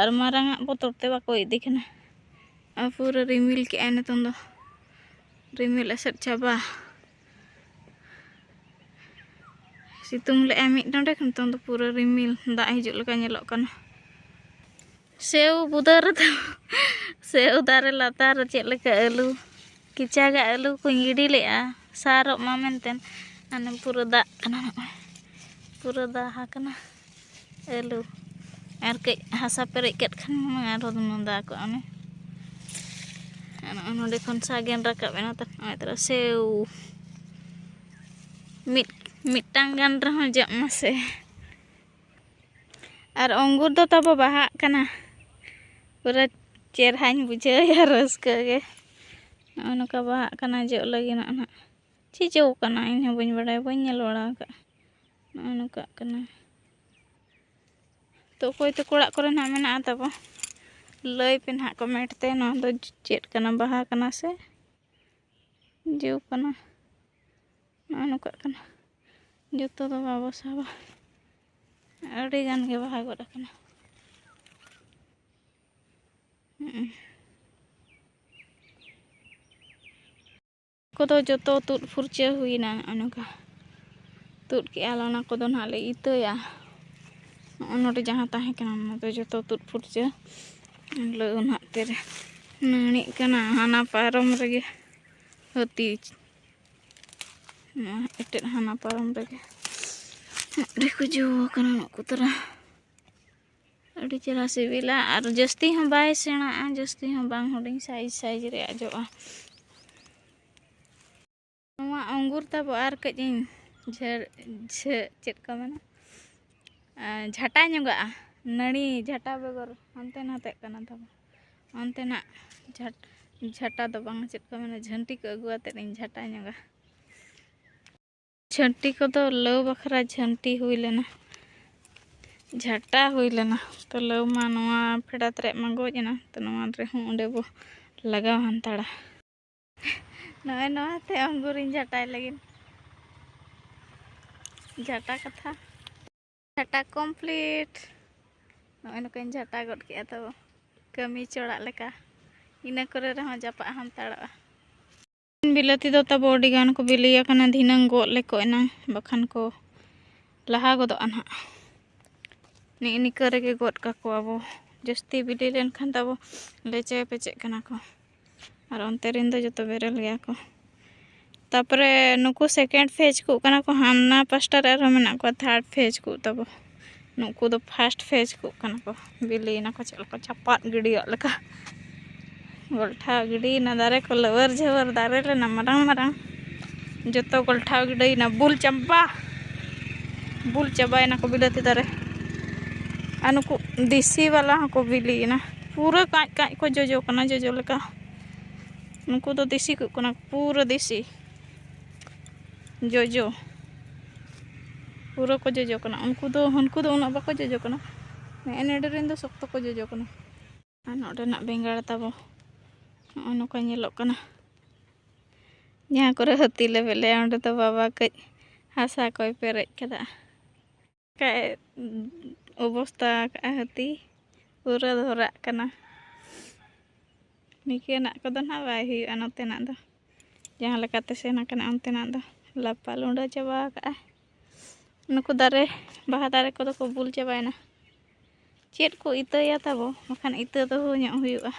ᱟᱨ ᱢᱟᱨᱟᱝ ᱟᱜ ᱵᱚᱛᱚᱨ ᱛᱮ ᱵᱟᱠᱚ ᱤᱫᱤ ᱠᱟᱱᱟ᱾ ᱟᱨ ᱯᱩᱨᱟᱹ ᱨᱤᱢᱤᱞ ᱠᱮᱜᱼᱟᱭ ᱱᱤᱛᱚᱝ ᱫᱚ, ᱨᱤᱢᱤᱞ ᱮᱥᱮᱫ ᱪᱟᱵᱟ᱾ ᱥᱤᱛᱩᱝ ᱞᱮᱜᱼᱟᱭ ᱢᱤᱫ ᱰᱚᱸᱰᱮᱠ, ᱱᱤᱛᱚᱝ ᱫᱚ ᱯᱩᱨᱟᱹ ᱨᱤᱢᱤᱞ, ᱫᱟᱜ ᱦᱤᱡᱩᱜ ᱞᱮᱠᱟ ᱧᱮᱞᱚᱜ ᱠᱟᱱᱟ᱾ ᱥᱮᱣ ᱵᱩᱫᱟᱹ ᱨᱮᱫᱚ ᱥᱮᱣ ᱫᱟᱨᱮ ᱞᱟᱛᱟᱨ ᱨᱮ ᱪᱮᱫ ᱞᱮᱠᱟ ᱟᱹᱞᱩ, ᱠᱮᱪᱟᱜᱟᱜ ᱟᱹᱞᱩ ᱠᱚᱧ ᱜᱤᱰᱤ ᱞᱮᱜᱼᱟ, ᱥᱟᱨᱚᱜ ᱢᱟ ᱢᱮᱱᱛᱮ᱾ ᱟᱨ ᱯᱩᱨᱟᱹ ᱫᱟᱜ ᱠᱟᱱᱟ ᱱᱚᱜᱼᱚᱭ, ᱯᱩᱨᱟᱹ ᱫᱟᱦᱟ ᱠᱟᱱᱟ ᱟᱹᱞᱩ᱾ ᱟᱨ ᱠᱟᱹᱡ ᱦᱟᱥᱟ ᱯᱮᱨᱮᱡ ᱠᱮᱫ ᱠᱷᱟᱱ ᱢᱟ ᱟᱨᱦᱚᱸ ᱫᱚᱢᱮ ᱫᱟᱜ ᱠᱚᱜᱼᱟ ᱚᱱᱮ᱾ ᱟᱨ ᱱᱚᱜᱼᱚᱭ ᱱᱚᱸᱰᱮ ᱠᱷᱚᱱ ᱥᱟᱜᱮᱱ ᱨᱟᱠᱟᱵ ᱮᱱᱟ ᱛᱚ, ᱱᱚᱜᱼᱚᱭ ᱛᱚᱨᱟ ᱥᱮᱣ᱾ ᱢᱤᱫ, ᱢᱤᱫᱴᱟᱝ ᱜᱟᱱ ᱨᱮᱦᱚᱸ ᱡᱚᱜ ᱢᱟᱥᱮ᱾ ᱟᱨ ᱚᱝᱜᱩᱨ ᱫᱚ ᱛᱟᱵᱚ ᱵᱟᱦᱟᱜ ᱠᱟᱱᱟ, ᱯᱩᱨᱟᱹ ᱪᱮᱨᱦᱟᱧ ᱵᱩᱡᱷᱟᱹᱣᱮᱫᱼᱟ, ᱨᱟᱹᱥᱠᱟᱹ ᱜᱮ᱾ ᱱᱚᱜᱼᱚᱭ ᱱᱚᱝᱠᱟ ᱵᱟᱦᱟᱜ ᱠᱟᱱᱟ, ᱡᱚᱜ ᱞᱟᱹᱜᱤᱫ ᱱᱟᱜ ᱱᱟᱜ᱾ ᱪᱮᱫ ᱡᱚ ᱠᱟᱱᱟ ᱤᱧ ᱦᱚᱸ ᱵᱟᱹᱧ ᱵᱟᱲᱟᱭᱟ, ᱵᱟᱹᱧ ᱧᱮᱞ ᱵᱟᱲᱟ ᱟᱠᱟᱫᱼᱟ᱾ ᱱᱚᱜᱼᱚᱭ ᱱᱚᱝᱠᱟᱜ ᱠᱟᱱᱟ᱾ ᱛᱚ ᱚᱠᱚᱭ ᱛᱟᱠᱚ ᱚᱲᱟᱜ ᱠᱚᱨᱮ ᱱᱟᱜ ᱢᱮᱱᱟᱜᱼᱟ ᱛᱟᱵᱚ, ᱞᱟᱹᱭ ᱯᱮ ᱱᱟᱦᱟᱜ comment ᱛᱮ, ᱱᱚᱣᱟ ᱫᱚ ᱪᱮᱫ ᱠᱟᱱᱟ, ᱵᱟᱦᱟ ᱠᱟᱱᱟ ᱥᱮ ᱡᱚ ᱠᱟᱱᱟ? ᱱᱚᱜᱼᱚᱭ ᱱᱚᱝᱠᱟᱜ ᱠᱟᱱᱟ᱾ ᱡᱚᱛᱚ ᱫᱚ ᱵᱟᱵᱚ ᱥᱟᱵᱟ᱾ ᱟᱹᱰᱤ ᱜᱟᱱ ᱜᱮ ᱵᱟᱦᱟ ᱜᱚᱫ ᱟᱠᱟᱱᱟ᱾ ᱦᱩᱸ᱾ ᱠᱚᱫᱚ ᱡᱚᱛᱚ ᱛᱩᱫ ᱯᱷᱩᱨᱪᱟᱹ ᱦᱩᱭᱱᱟ᱾ ᱱᱚᱜᱼᱚ ᱱᱚᱝᱠᱟ ᱛᱩᱫ ᱠᱮᱜᱼᱟ ᱞᱮ, ᱚᱱᱟ ᱠᱚᱫᱚ ᱱᱟᱦᱟᱜ ᱞᱮ ᱤᱛᱟᱹᱭᱟ᱾ ᱱᱚᱜᱼᱚ ᱱᱚᱰᱮ ᱡᱟᱦᱟᱸ ᱛᱟᱦᱮᱸ ᱠᱟᱱᱟ, ᱚᱱᱟ ᱫᱚ ᱡᱚᱛᱚ ᱛᱩᱫ ᱯᱷᱩᱨᱪᱟᱹ ᱞᱟᱹᱣ ᱱᱟᱦᱟᱜ ᱛᱮᱨᱮ ᱱᱟᱹᱲᱤᱜ ᱠᱟᱱᱟ᱾ ᱦᱟᱱᱟ ᱯᱟᱨᱚᱢ ᱨᱮᱜᱮ ᱦᱟᱹᱛᱤ, ᱱᱚᱣᱟ ᱮᱴᱮᱫ ᱦᱟᱱᱟ ᱯᱟᱨᱚᱢ ᱨᱮᱜᱮ ᱟᱹᱰᱤ ᱠᱚ ᱡᱚ ᱟᱠᱟᱱᱟ ᱱᱩᱠᱩ ᱛᱟᱨᱟ᱾ ᱟᱹᱰᱤ ᱪᱮᱦᱨᱟ ᱥᱤᱵᱤᱞᱟ ᱟᱨ ᱡᱟᱹᱥᱛᱤ ᱦᱚᱸ ᱵᱟᱭ ᱥᱮᱬᱟᱜᱼᱟ, ᱡᱟᱹᱥᱛᱤ ᱦᱚᱸ ᱵᱟᱝ, ᱦᱩᱰᱤᱧ ᱥᱟᱭᱤᱡᱽ ᱥᱟᱭᱤᱡᱽ ᱨᱮᱭᱟᱜ ᱡᱚᱜᱼᱟ᱾ ᱱᱚᱣᱟ ᱟᱝᱜᱩᱨ ᱛᱟᱵᱚ ᱟᱨ ᱠᱟᱹᱡ ᱤᱧ ᱡᱷᱟᱹ-, ᱡᱷᱟᱹ-, ᱪᱮᱫ ᱠᱚ ᱢᱮᱱᱟ, ᱟᱸ, ᱡᱷᱟᱴᱟ ᱧᱚᱜᱟᱜᱼᱟ᱾ ᱱᱟᱹᱲᱤ ᱡᱷᱟᱴᱟ ᱵᱮᱜᱚᱨ ᱦᱟᱱᱛᱮ ᱱᱟᱛᱮᱜ ᱠᱟᱱᱟ ᱛᱟᱵᱚ᱾ ᱚᱱᱛᱮᱱᱟᱜ ᱡᱷᱟᱴ-, ᱡᱷᱟᱴᱟ ᱫᱚ ᱵᱟᱝ, ᱪᱮᱫ ᱠᱚ ᱢᱮᱱᱟ, ᱡᱷᱟᱹᱱᱴᱤ ᱠᱚ ᱟᱹᱜᱩ ᱟᱛᱮᱫ ᱤᱧ ᱡᱷᱟᱴᱟ ᱧᱚᱜᱟ᱾ ᱡᱷᱟᱹᱱᱴᱤ ᱠᱚᱫᱚ ᱞᱟᱹᱣ ᱵᱟᱠᱷᱨᱟ ᱡᱷᱟᱹᱱᱴᱤ ᱦᱩᱭ ᱞᱮᱱᱟ, ᱡᱷᱟᱴᱟ ᱦᱩᱭ ᱞᱮᱱᱟ᱾ ᱛᱚ ᱞᱟᱹᱣ ᱢᱟ ᱱᱚᱣᱟ ᱯᱷᱮᱰᱟᱛ ᱨᱮ ᱢᱟ ᱜᱚᱡ ᱮᱱᱟ, ᱛᱚ ᱱᱚᱣᱟ ᱨᱮᱦᱚᱸ ᱚᱸᱰᱮ ᱵᱚ ᱞᱟᱜᱟᱣ ᱦᱟᱱᱛᱟᱲᱟ᱾ ᱱᱚᱜᱼᱚᱭ ᱱᱚᱣᱟ ᱛᱮ ᱟᱝᱜᱩᱨᱤᱧ ᱡᱷᱟᱴᱟᱭ ᱞᱟᱹᱜᱤᱫ᱾ ᱡᱷᱟᱴᱟ ᱠᱟᱛᱷᱟ, ᱡᱷᱟᱴᱟ complete᱾ ᱱᱚᱜᱼᱚᱭ ᱱᱚᱝᱠᱟᱧ ᱡᱷᱟᱴᱟ ᱜᱚᱫ ᱠᱮᱜᱼᱟ, ᱛᱚ ᱠᱟᱹᱢᱤ ᱪᱚᱲᱟᱜ ᱞᱮᱠᱟ᱾ ᱤᱱᱟᱹ ᱠᱚᱨᱮ ᱨᱮᱦᱚᱸ ᱡᱟᱯᱟᱜ ᱦᱟᱱᱛᱟᱲᱚᱜᱼᱟ᱾ ᱵᱤᱞᱟᱹᱛᱤ ᱫᱚ ᱛᱟᱵᱚ ᱟᱹᱰᱤ ᱜᱟᱱ ᱠᱚ ᱵᱤᱞᱤ ᱟᱠᱟᱱᱟ, ᱫᱷᱤᱱᱟᱹᱝ ᱜᱚᱫ ᱞᱮᱠᱚ ᱮᱱᱟᱝ, ᱵᱟᱠᱷᱟᱱ ᱠᱚ ᱞᱟᱦᱟ ᱜᱚᱫᱚᱜᱼᱟ ᱱᱟᱦᱟᱜ᱾ ᱱᱮᱜᱼᱮ ᱱᱤᱠᱟᱹ ᱨᱮᱜᱮ ᱜᱚᱫ ᱠᱟᱠᱚᱣᱟ ᱵᱚ᱾ ᱡᱟᱹᱥᱛᱤ ᱵᱤᱞᱤ ᱞᱮᱱᱠᱷᱟᱱ ᱛᱟᱵᱚ ᱞᱮᱪᱮ ᱯᱮᱪᱮᱜ ᱠᱟᱱᱟ ᱠᱚ᱾ ᱟᱨ ᱚᱱᱛᱮ ᱨᱮᱱ ᱫᱚ ᱡᱚᱛᱚ ᱵᱮᱨᱮᱞ ᱜᱮᱭᱟ ᱠᱚ᱾ ᱛᱟᱯᱚᱨᱮ ᱱᱩᱠᱩ second phase ᱠᱚᱜ ᱠᱟᱱᱟ ᱠᱚ, ᱦᱟᱱᱟ ᱯᱟᱥᱴᱟ ᱨᱮ ᱟᱨᱦᱚᱸ ᱢᱮᱱᱟᱜ ᱠᱚᱣᱟ third phase ᱠᱚᱜ ᱛᱟᱵᱚ᱾ ᱱᱩᱠᱩ ᱫᱚ first phase ᱠᱚᱜ ᱠᱟᱱᱟ ᱠᱚ, ᱵᱤᱞᱤᱭᱮᱱᱟ ᱠᱚ ᱪᱮᱫ ᱞᱮᱠᱟ ᱪᱟᱯᱟᱫ ᱜᱤᱰᱤᱭᱟᱜ ᱞᱮᱠᱟ᱾ ᱜᱚᱞᱴᱷᱟᱣ ᱜᱤᱰᱤᱭᱮᱱᱟ ᱫᱟᱨᱮ ᱠᱚ, ᱞᱟᱣᱟᱹᱨ ᱡᱷᱟᱣᱟᱹᱨ ᱫᱟᱨᱮ ᱞᱮᱱᱟ ᱢᱟᱨᱟᱝ ᱢᱟᱨᱟᱝ, ᱡᱚᱛᱚ ᱜᱚᱞᱴᱷᱟᱣ ᱜᱤᱰᱤᱭᱮᱱᱟ᱾ ᱵᱩᱞ ᱪᱟᱵᱟ, ᱵᱩᱞ ᱪᱟᱵᱟᱭᱮᱱᱟ ᱠᱚ ᱵᱤᱞᱟᱹᱛᱤ ᱫᱟᱨᱮ᱾ ᱟᱨ ᱱᱩᱠᱩ ᱫᱮᱥᱤ ᱵᱟᱞᱟ ᱦᱚᱸᱠᱚ ᱵᱤᱞᱤᱭᱮᱱᱟ, ᱯᱩᱨᱟᱹ ᱠᱟᱸᱪ ᱠᱟᱸᱪ ᱠᱚ ᱡᱚᱡᱚ ᱠᱟᱱᱟ, ᱡᱚᱡᱚ ᱞᱮᱠᱟ᱾ ᱱᱩᱠᱩ ᱫᱚ ᱫᱮᱥᱤ ᱠᱚ ᱠᱟᱱᱟ, ᱯᱩᱨᱟᱹ ᱫᱮᱥᱤ ᱡᱚᱡᱚ, ᱯᱩᱨᱟᱹ ᱠᱚ ᱡᱚᱡᱚ ᱠᱟᱱᱟ᱾ ᱩᱱᱠᱩ ᱫᱚ, ᱦᱟᱹᱱᱠᱩ ᱫᱚ ᱩᱱᱟᱹᱜ ᱵᱟᱠᱚ ᱡᱚᱡᱚ ᱠᱟᱱᱟ, ᱱᱮᱜᱼᱮ ᱱᱮᱰᱮ ᱨᱮᱱ ᱫᱚ ᱥᱚᱠᱛᱚ ᱠᱚ ᱡᱚᱡᱚ ᱠᱟᱱᱟ᱾ ᱟᱨ ᱱᱚᱰᱮᱱᱟᱜ ᱵᱮᱸᱜᱟᱲ ᱛᱟᱵᱚ ᱱᱚᱜᱼᱚᱭ ᱱᱚᱝᱠᱟ ᱧᱮᱞᱚᱜ ᱠᱟᱱᱟ᱾ ᱡᱟᱦᱟᱸ ᱠᱚᱨᱮ ᱦᱟᱹᱛᱤ ᱞᱮᱵᱮᱫ ᱞᱮᱭᱟ, ᱚᱸᱰᱮ ᱫᱚ ᱵᱟᱵᱟ ᱠᱟᱹᱡ ᱦᱟᱥᱟ ᱠᱚᱭ ᱯᱮᱨᱮᱡ ᱠᱟᱫᱟ᱾ ᱠᱟᱭ ᱚᱵᱚᱥᱛᱟ ᱠᱟᱜᱼᱟ ᱦᱟᱹᱛᱤ, ᱯᱩᱨᱟᱹ ᱫᱷᱚᱨᱟᱜ ᱠᱟᱱᱟ᱾ ᱱᱤᱠᱟᱹᱱᱟᱜ ᱠᱚᱫᱚ ᱱᱟᱦᱟᱜ ᱵᱟᱭ ᱦᱩᱭᱩᱜᱼᱟ ᱱᱚᱛᱮᱱᱟᱜ ᱫᱚ᱾ ᱡᱟᱦᱟᱸ ᱞᱮᱠᱟᱛᱮ ᱥᱮᱱ ᱟᱠᱟᱱᱟ ᱚᱱᱛᱮᱱᱟᱜ ᱫᱚ ᱞᱟᱯᱟ ᱞᱩᱸᱰᱟᱹ ᱪᱟᱵᱟ ᱟᱠᱟᱜᱼᱟᱭ᱾ ᱱᱩᱠᱩ ᱫᱟᱨᱮ, ᱵᱟᱦᱟ ᱫᱟᱨᱮ ᱠᱚᱫᱚ ᱠᱚ ᱵᱩᱞ ᱪᱟᱵᱟᱭᱮᱱᱟ᱾ ᱪᱮᱫ ᱠᱚ ᱤᱛᱟᱹᱭᱟ ᱛᱟᱵᱚ, ᱵᱟᱠᱷᱟᱱ ᱤᱛᱟᱹ ᱫᱚᱦᱚ ᱧᱚᱜ ᱦᱩᱭᱩᱜᱼᱟ᱾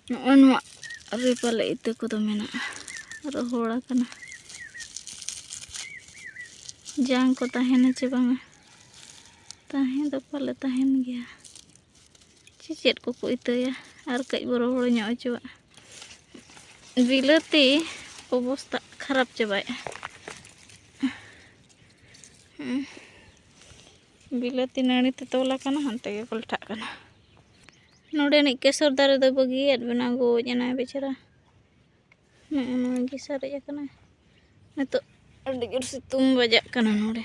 ᱱᱚᱜᱼᱚ ᱱᱚᱣᱟ ᱨᱮ ᱯᱟᱞᱮ ᱤᱛᱟᱹ ᱠᱚᱫᱚ ᱢᱮᱱᱟᱜᱼᱟ, ᱨᱚᱦᱚᱲ ᱟᱠᱟᱱᱟ᱾ ᱡᱟᱝ ᱠᱚ ᱛᱟᱦᱮᱱᱟ ᱪᱮ ᱵᱟᱝᱟ? ᱛᱟᱦᱮᱸ ᱫᱚ ᱯᱟᱞᱮ ᱛᱟᱦᱮᱱ ᱜᱮᱭᱟ᱾ ᱪᱮ ᱪᱮᱫ ᱠᱚᱠᱚ ᱤᱛᱟᱹᱭᱟ, ᱟᱨ ᱠᱟᱹᱡ ᱵᱚ ᱨᱚᱦᱚᱲ ᱧᱚᱜ ᱦᱚᱪᱚᱣᱟᱜᱼᱟ᱾ ᱵᱤᱞᱟᱹᱛᱤ ᱚᱵᱚᱥᱛᱟ ᱠᱷᱟᱨᱟᱯ ᱪᱟᱵᱟᱭᱮᱫᱼᱟ᱾ ᱦᱩᱸ᱾ ᱵᱤᱞᱟᱹᱛᱤ ᱱᱟᱹᱲᱤ ᱛᱮ ᱛᱚᱞ ᱟᱠᱟᱱᱟ, ᱦᱟᱱᱛᱮ ᱜᱮ ᱯᱟᱞᱴᱟᱜ ᱠᱟᱱᱟ᱾ ᱱᱚᱰᱮᱱᱤᱡ ᱠᱮᱥᱚᱨ ᱫᱟᱨᱮ ᱫᱚ ᱵᱟᱹᱜᱤᱭᱟᱫ ᱵᱮᱱᱟ, ᱜᱚᱡ ᱮᱱᱟᱭ ᱵᱮᱪᱟᱨᱟ᱾ ᱱᱚᱜᱼᱚ ᱱᱚᱣᱟ ᱜᱮ ᱥᱟᱨᱮᱡ ᱟᱠᱟᱱᱟ᱾ ᱱᱤᱛᱚᱜ ᱟᱹᱰᱤ ᱡᱳᱨ ᱥᱤᱛᱩᱝ ᱵᱟᱡᱟᱜ ᱠᱟᱱᱟ ᱱᱚᱰᱮ᱾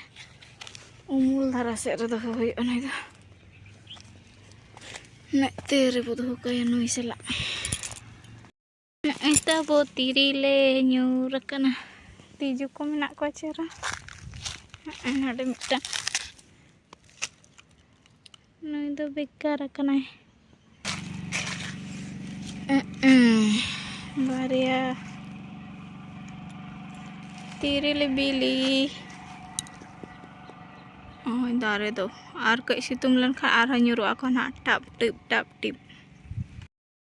ᱩᱢᱩᱞ ᱫᱷᱟᱨᱟ ᱥᱮᱫ ᱨᱮ ᱫᱚᱦᱚ ᱦᱩᱭᱩᱜᱼᱟ ᱱᱩᱭ ᱫᱚ᱾ ᱢᱮᱫ ᱛᱮ ᱨᱮᱵᱚ ᱫᱚᱦᱚ ᱠᱟᱭᱟ ᱱᱩᱭ ᱥᱟᱞᱟᱜ᱾ ᱱᱚᱜᱼᱚᱭ ᱛᱟᱵᱚ ᱛᱤᱨᱤᱞᱮ ᱧᱩᱨ ᱟᱠᱟᱱᱟ᱾ ᱛᱤᱡᱩ ᱠᱚ ᱢᱮᱱᱟᱜ ᱠᱚᱣᱟ ᱪᱮᱦᱨᱟ᱾ ᱱᱚᱜᱼᱚᱭ ᱱᱚᱰᱮ ᱢᱤᱫᱴᱟᱝ᱾ ᱱᱩᱭ ᱫᱚ ᱵᱮᱠᱟᱨ ᱟᱠᱟᱱᱟᱭ᱾ ᱵᱟᱨᱭᱟ ᱛᱤᱨᱤᱞ ᱵᱤᱞᱤ᱾ ᱱᱚᱜᱼᱚᱭ ᱫᱟᱨᱮ ᱫᱚ ᱟᱨ ᱠᱟᱹᱡ ᱥᱤᱛᱩᱝ ᱞᱮᱱᱠᱷᱟᱱ ᱟᱨᱦᱚᱸ ᱧᱩᱨᱩᱜ ᱟᱠᱚ ᱱᱟᱦᱟᱜ, ᱴᱟᱯ ᱴᱤᱯ, ᱴᱟᱯ ᱴᱤᱯ᱾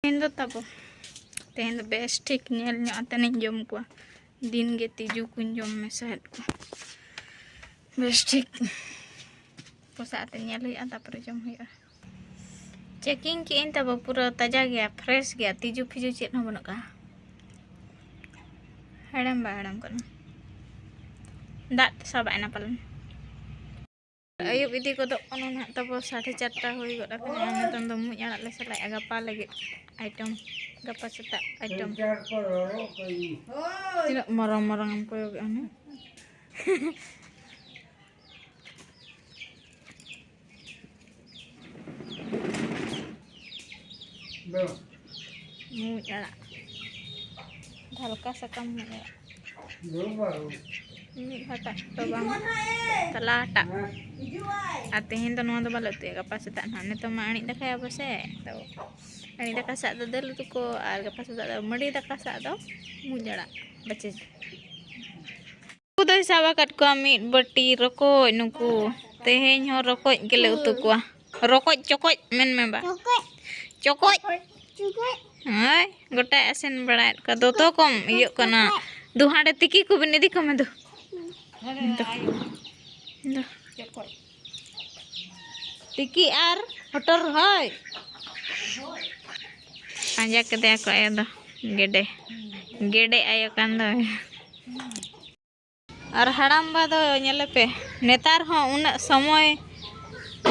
ᱛᱮᱦᱮᱧ ᱫᱚ ᱛᱟᱵᱚ, ᱛᱮᱦᱮᱧ ᱫᱚ ᱵᱮᱥ ᱴᱷᱤᱠ ᱧᱮᱞ ᱧᱚᱜ ᱟᱛᱮᱱᱤᱧ ᱡᱚᱢ ᱠᱚᱣᱟ᱾ ᱫᱤᱱ ᱜᱮ ᱛᱤᱡᱩ ᱠᱚᱧ ᱡᱚᱢ ᱢᱮᱥᱟᱭᱮᱫ ᱠᱚᱣᱟ᱾ ᱵᱮᱥ ᱴᱷᱤᱠ ᱯᱚᱥᱟᱜ ᱟᱛᱮ ᱧᱮᱞ ᱦᱩᱭᱩᱜᱼᱟ, ᱛᱟᱨᱯᱚᱨᱮ ᱡᱚᱢ ᱦᱩᱭᱩᱜᱼᱟ᱾ ᱪᱮᱠᱤᱝ ᱠᱮᱜ ᱟᱹᱧ ᱛᱟᱵᱚ, ᱯᱩᱨᱟᱹ ᱛᱟᱡᱟ ᱜᱮᱭᱟ, ᱯᱷᱨᱮᱥ ᱜᱮᱭᱟ, ᱛᱤᱡᱩ ᱯᱷᱤᱡᱩ ᱪᱮᱫ ᱦᱚᱸ ᱵᱟᱹᱱᱩᱜ ᱠᱟᱜᱼᱟ᱾ ᱦᱮᱲᱮᱢ ᱵᱟᱭ ᱦᱮᱲᱮᱢ ᱠᱟᱱᱟ᱾ ᱫᱟᱜ ᱛᱮ ᱥᱟᱵᱟᱜ ᱮᱱᱟ ᱯᱟᱞᱮᱱ᱾ ᱟᱹᱭᱩᱵ ᱤᱫᱤ ᱜᱚᱫᱚᱜ ᱠᱟᱱᱟ ᱱᱟᱦᱟᱜ ᱛᱟᱵᱚ, ᱥᱟᱲᱮ ᱪᱟᱨᱴᱟ ᱦᱩᱭ ᱜᱚᱫ ᱟᱠᱟᱱᱟ᱾ ᱟᱨ ᱱᱤᱛᱚᱝ ᱫᱚ ᱢᱩᱸᱡ ᱟᱲᱟᱜ ᱞᱮ ᱥᱟᱞᱟᱭᱟ ᱜᱟᱯᱟ ᱞᱟᱹᱜᱤᱫ ᱟᱭᱴᱮᱢ, ᱜᱟᱯᱟ ᱥᱮᱛᱟᱜ ᱟᱭᱴᱮᱢ᱾ ᱛᱤᱱᱟᱹᱜ ᱢᱟᱨᱟᱝ ᱢᱟᱨᱟᱝ ᱮᱢ ᱠᱚᱭᱚᱜᱮᱜᱼᱟ ᱦᱩᱱᱟᱹᱝ? ᱢᱩᱸᱡ ᱟᱲᱟᱜ, ᱰᱷᱟᱞᱠᱟ ᱥᱟᱠᱟᱢ ᱢᱩᱸᱡ ᱟᱲᱟᱜ᱾ ᱢᱤᱫ ᱦᱟᱴᱟᱜ ᱫᱚ ᱵᱟᱝ, ᱛᱟᱞᱟ ᱦᱟᱴᱟᱜ᱾ ᱟᱨ ᱛᱮᱦᱮᱧ ᱫᱚ ᱱᱚᱣᱟ ᱫᱚ ᱵᱟᱞᱮ ᱩᱛᱩᱭᱟ, ᱜᱟᱯᱟ ᱥᱮᱛᱟᱜ ᱱᱟᱦᱟᱜ᱾ ᱱᱤᱛᱚᱜ ᱢᱟ ᱟᱹᱬᱤᱡ ᱫᱟᱠᱟᱭᱟᱵᱚ ᱥᱮ, ᱛᱚ ᱟᱹᱬᱤᱡ ᱫᱟᱠᱟ ᱥᱟᱜ ᱫᱚ ᱫᱟᱹᱞ ᱩᱛᱩ ᱠᱚ, ᱟᱨ ᱜᱟᱯᱟ ᱥᱮᱛᱟᱜ ᱫᱚ ᱢᱟᱹᱰᱤ ᱫᱟᱠᱟ ᱥᱟᱜ ᱫᱚ ᱢᱩᱡ ᱟᱲᱟᱜ ᱵᱟᱪᱮ᱾ ᱩᱱᱠᱩ ᱫᱚᱭ ᱥᱟᱵ ᱟᱠᱟᱫ ᱠᱚᱣᱟ ᱢᱤᱫ ᱵᱟᱹᱴᱤ ᱨᱚᱠᱚᱡ᱾ ᱱᱩᱠᱩ ᱛᱮᱦᱮᱧ ᱦᱚᱸ ᱨᱚᱠᱚᱡ ᱜᱮᱞᱮ ᱩᱛᱩ ᱠᱚᱣᱟ᱾ ᱨᱚᱠᱚᱡ ᱪᱚᱠᱚᱡ ᱢᱮᱱ ᱢᱮ ᱵᱟ᱾ ᱪᱚᱠᱚᱡ᱾ ᱪᱚᱠᱚᱡ᱾ ᱦᱳᱭ, ᱜᱚᱴᱟᱭ ᱟᱥᱮᱱ ᱵᱟᱲᱟᱭᱮᱫ ᱠᱚᱣᱟ᱾ ᱫᱚᱛᱚ ᱠᱚᱢ ᱤᱭᱟᱹᱜ ᱠᱟᱱᱟ᱾ ᱫᱩ ᱦᱟᱸᱰᱮ ᱛᱤᱠᱤ ᱠᱚᱵᱤᱱ ᱤᱫᱤ ᱠᱚᱢᱮ ᱫᱩ᱾ ᱫᱩ᱾ ᱫᱩ᱾ ᱛᱤᱠᱤ ᱟᱨ ᱦᱚᱴᱚᱨ ᱨᱚᱦᱚᱭ᱾ ᱯᱟᱸᱡᱟ ᱠᱮᱫᱮᱭᱟ ᱠᱚ ᱟᱭᱳ ᱫᱚ᱾ ᱜᱮᱰᱮ᱾ ᱜᱮᱰᱮ ᱟᱭᱳ ᱠᱟᱱ ᱫᱚ᱾ ᱟᱨ ᱦᱟᱲᱟᱢᱵᱟ ᱫᱚ ᱧᱮᱞᱮᱯᱮ, ᱱᱮᱛᱟᱨ ᱦᱚᱸ ᱩᱱᱟᱹᱜ ᱥᱚᱢᱚᱭ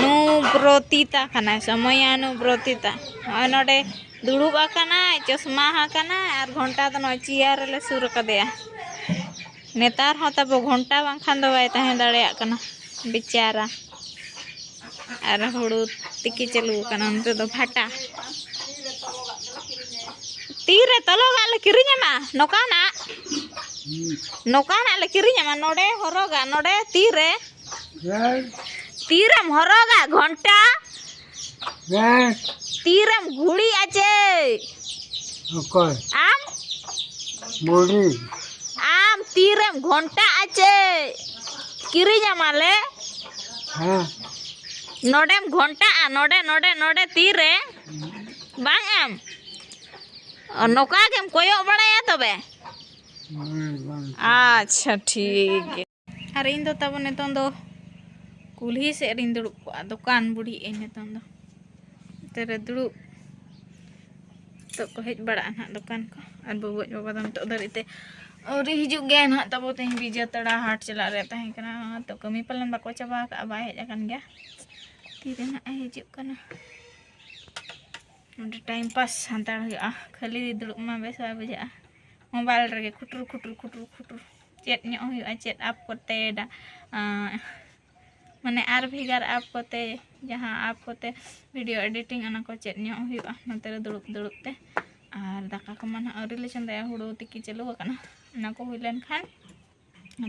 ᱱᱩᱵᱨᱚᱛᱤᱛᱟ ᱠᱟᱱᱟᱭ, ᱥᱚᱢᱚᱭᱟᱱᱩᱵᱨᱚᱛᱤᱛᱟ᱾ ᱱᱚᱜᱼᱚᱭ ᱱᱚᱰᱮ ᱫᱩᱲᱩᱵ ᱟᱠᱟᱱᱟᱭ, ᱪᱚᱥᱢᱟ ᱟᱠᱟᱱᱟᱭ, ᱟᱨ ᱜᱷᱚᱱᱴᱟ ᱫᱚ ᱱᱚᱜᱼᱚᱭ ᱪᱮᱭᱟᱨ ᱨᱮᱞᱮ ᱥᱩᱨ ᱟᱠᱟᱫᱮᱭᱟ᱾ ᱱᱮᱛᱟᱨ ᱦᱚᱸ ᱛᱟᱵᱚ ᱜᱷᱚᱱᱴᱟ ᱵᱟᱝᱠᱷᱟᱱ ᱫᱚ ᱵᱟᱭ ᱛᱟᱦᱮᱸ ᱫᱟᱲᱮᱭᱟᱜ ᱠᱟᱱᱟ ᱵᱮᱪᱟᱨᱟ᱾ ᱟᱨ ᱦᱩᱲᱩ ᱛᱤᱠᱤ ᱪᱟᱹᱞᱩ ᱟᱠᱟᱱᱟ ᱱᱚᱱᱛᱮ ᱫᱚ ᱵᱷᱟᱴᱟ᱾ ᱛᱤᱨᱮ ᱛᱚᱞᱚᱜᱟᱜ ᱞᱮ ᱠᱤᱨᱤᱧ ᱟᱢᱟ? ᱱᱚᱝᱠᱟᱱᱟᱜ, ᱱᱚᱝᱠᱟᱱᱟᱜ ᱞᱮ ᱠᱤᱨᱤᱧ ᱟᱢᱟ᱾ ᱱᱚᱰᱮ ᱦᱚᱨᱚᱜᱟ, ᱱᱚᱰᱮ ᱛᱤᱨᱮ, ᱛᱤᱨᱮᱢ ᱦᱚᱨᱚᱜᱟ ᱜᱷᱚᱱᱴᱟ? ᱛᱤᱨᱮᱢ ᱜᱷᱩᱲᱤᱜᱼᱟ ᱪᱮ? ᱚᱠᱚᱭ? ᱟᱢ? ᱵᱩᱲᱦᱤ᱾ ᱟᱢ ᱛᱤᱨᱮᱢ ᱜᱷᱚᱱᱴᱟᱜᱼᱟ ᱪᱮ? ᱠᱤᱨᱤᱧ ᱟᱢᱟᱞᱮ᱾ ᱦᱮᱸ᱾ ᱱᱚᱰᱮᱢ ᱜᱷᱚᱱᱴᱟᱜᱼᱟ, ᱱᱚᱰᱮ, ᱱᱚᱰᱮ, ᱱᱚᱰᱮ ᱛᱤᱨᱮ? ᱵᱟᱝ ᱟᱢ? ᱚ, ᱱᱚᱝᱠᱟ ᱜᱮᱢ ᱠᱚᱭᱚᱜ ᱵᱟᱲᱟᱭᱟ ᱛᱚᱵᱮ? ᱵᱟᱝ, ᱵᱟᱝ᱾ ᱟᱪᱪᱷᱟ, ᱴᱷᱤᱠ ᱜᱮᱭᱟ᱾ ᱟᱨ ᱤᱧ ᱫᱚ ᱛᱟᱵᱚ ᱱᱤᱛᱚᱝ ᱫᱚ ᱠᱩᱞᱦᱤ ᱥᱮᱫ ᱨᱤᱧ ᱫᱩᱲᱩᱵ ᱠᱚᱜᱼᱟ, ᱫᱚᱠᱟᱱ ᱵᱩᱰᱷᱤ ᱟᱹᱧ ᱱᱤᱛᱚᱝ ᱫᱚ᱾ ᱱᱚᱛᱮ ᱨᱮ ᱫᱩᱲᱩᱵ᱾ ᱱᱤᱛᱚᱜ ᱠᱚ ᱦᱮᱡ ᱵᱟᱲᱟᱜᱼᱟ ᱱᱟᱦᱟᱜ ᱫᱚᱠᱟᱱ ᱠᱚ᱾ ᱟᱨ ᱵᱟᱹᱵᱩ ᱟᱡ ᱵᱟᱵᱟ ᱫᱚ ᱱᱤᱛᱚᱜ ᱫᱷᱟᱹᱨᱤᱡ ᱛᱮ ᱟᱹᱣᱨᱤ ᱦᱤᱡᱩᱜ ᱜᱮᱭᱟ ᱱᱟᱦᱟᱜ ᱛᱟᱵᱚ᱾ ᱛᱮᱦᱮᱧ ᱵᱤᱡᱟᱹ ᱛᱟᱲᱟ ᱦᱟᱴ ᱪᱟᱞᱟᱜ ᱨᱮᱭᱟᱜ ᱛᱟᱦᱮᱸ ᱠᱟᱱᱟ, ᱛᱚ ᱠᱟᱹᱢᱤ ᱯᱟᱞᱮᱱ ᱵᱟᱠᱚ ᱪᱟᱵᱟ ᱟᱠᱟᱫᱼᱟ, ᱵᱟᱭ ᱦᱮᱡ ᱟᱠᱟᱱ ᱜᱮᱭᱟ᱾ ᱛᱤᱨᱮ ᱱᱟᱦᱟᱜ ᱮ ᱦᱤᱡᱩᱜ ᱠᱟᱱᱟ? ᱱᱚᱰᱮ time pass ᱦᱟᱛᱟᱲ ᱦᱩᱭᱩᱜᱼᱟ, ᱠᱷᱟᱹᱞᱤ ᱫᱩᱲᱩᱵ ᱢᱟ ᱵᱮᱥ ᱵᱟᱭ ᱵᱩᱡᱷᱟᱹᱜᱼᱟ᱾ Mobile ᱨᱮᱜᱮ ᱠᱷᱩᱴᱩᱨ ᱠᱷᱩᱴᱩᱨ ᱠᱷᱩᱴᱩᱨ ᱠᱷᱩᱴᱩᱨ ᱪᱮᱫ ᱧᱚᱜ ᱦᱩᱭᱩᱜᱼᱟ, ᱪᱮᱫ app ᱠᱚᱛᱮ ᱰᱟ-, ᱟᱸ, ᱢᱟᱱᱮ ᱟᱨ ᱵᱷᱮᱜᱟᱨ app ᱠᱚᱛᱮ, ᱡᱟᱦᱟᱸ app ᱠᱚᱛᱮ video editing, ᱚᱱᱟ ᱠᱚ ᱪᱮᱫ ᱧᱚᱜ ᱦᱩᱭᱩᱜᱼᱟ ᱱᱚᱛᱮ ᱨᱮ ᱫᱩᱲᱩᱵ ᱫᱩᱲᱩᱵ ᱛᱮ᱾ ᱟᱨ ᱫᱟᱠᱟ ᱠᱚᱢᱟ ᱱᱟᱦᱟᱜ ᱟᱹᱣᱨᱤ ᱞᱮ ᱪᱚᱸᱫᱟᱭᱟ, ᱦᱩᱲᱩ ᱛᱤᱠᱤ ᱪᱟᱹᱞᱩ ᱟᱠᱟᱱᱟ, ᱚᱱᱟ ᱠᱚ ᱦᱩᱭ ᱞᱮᱱ ᱠᱷᱟᱱ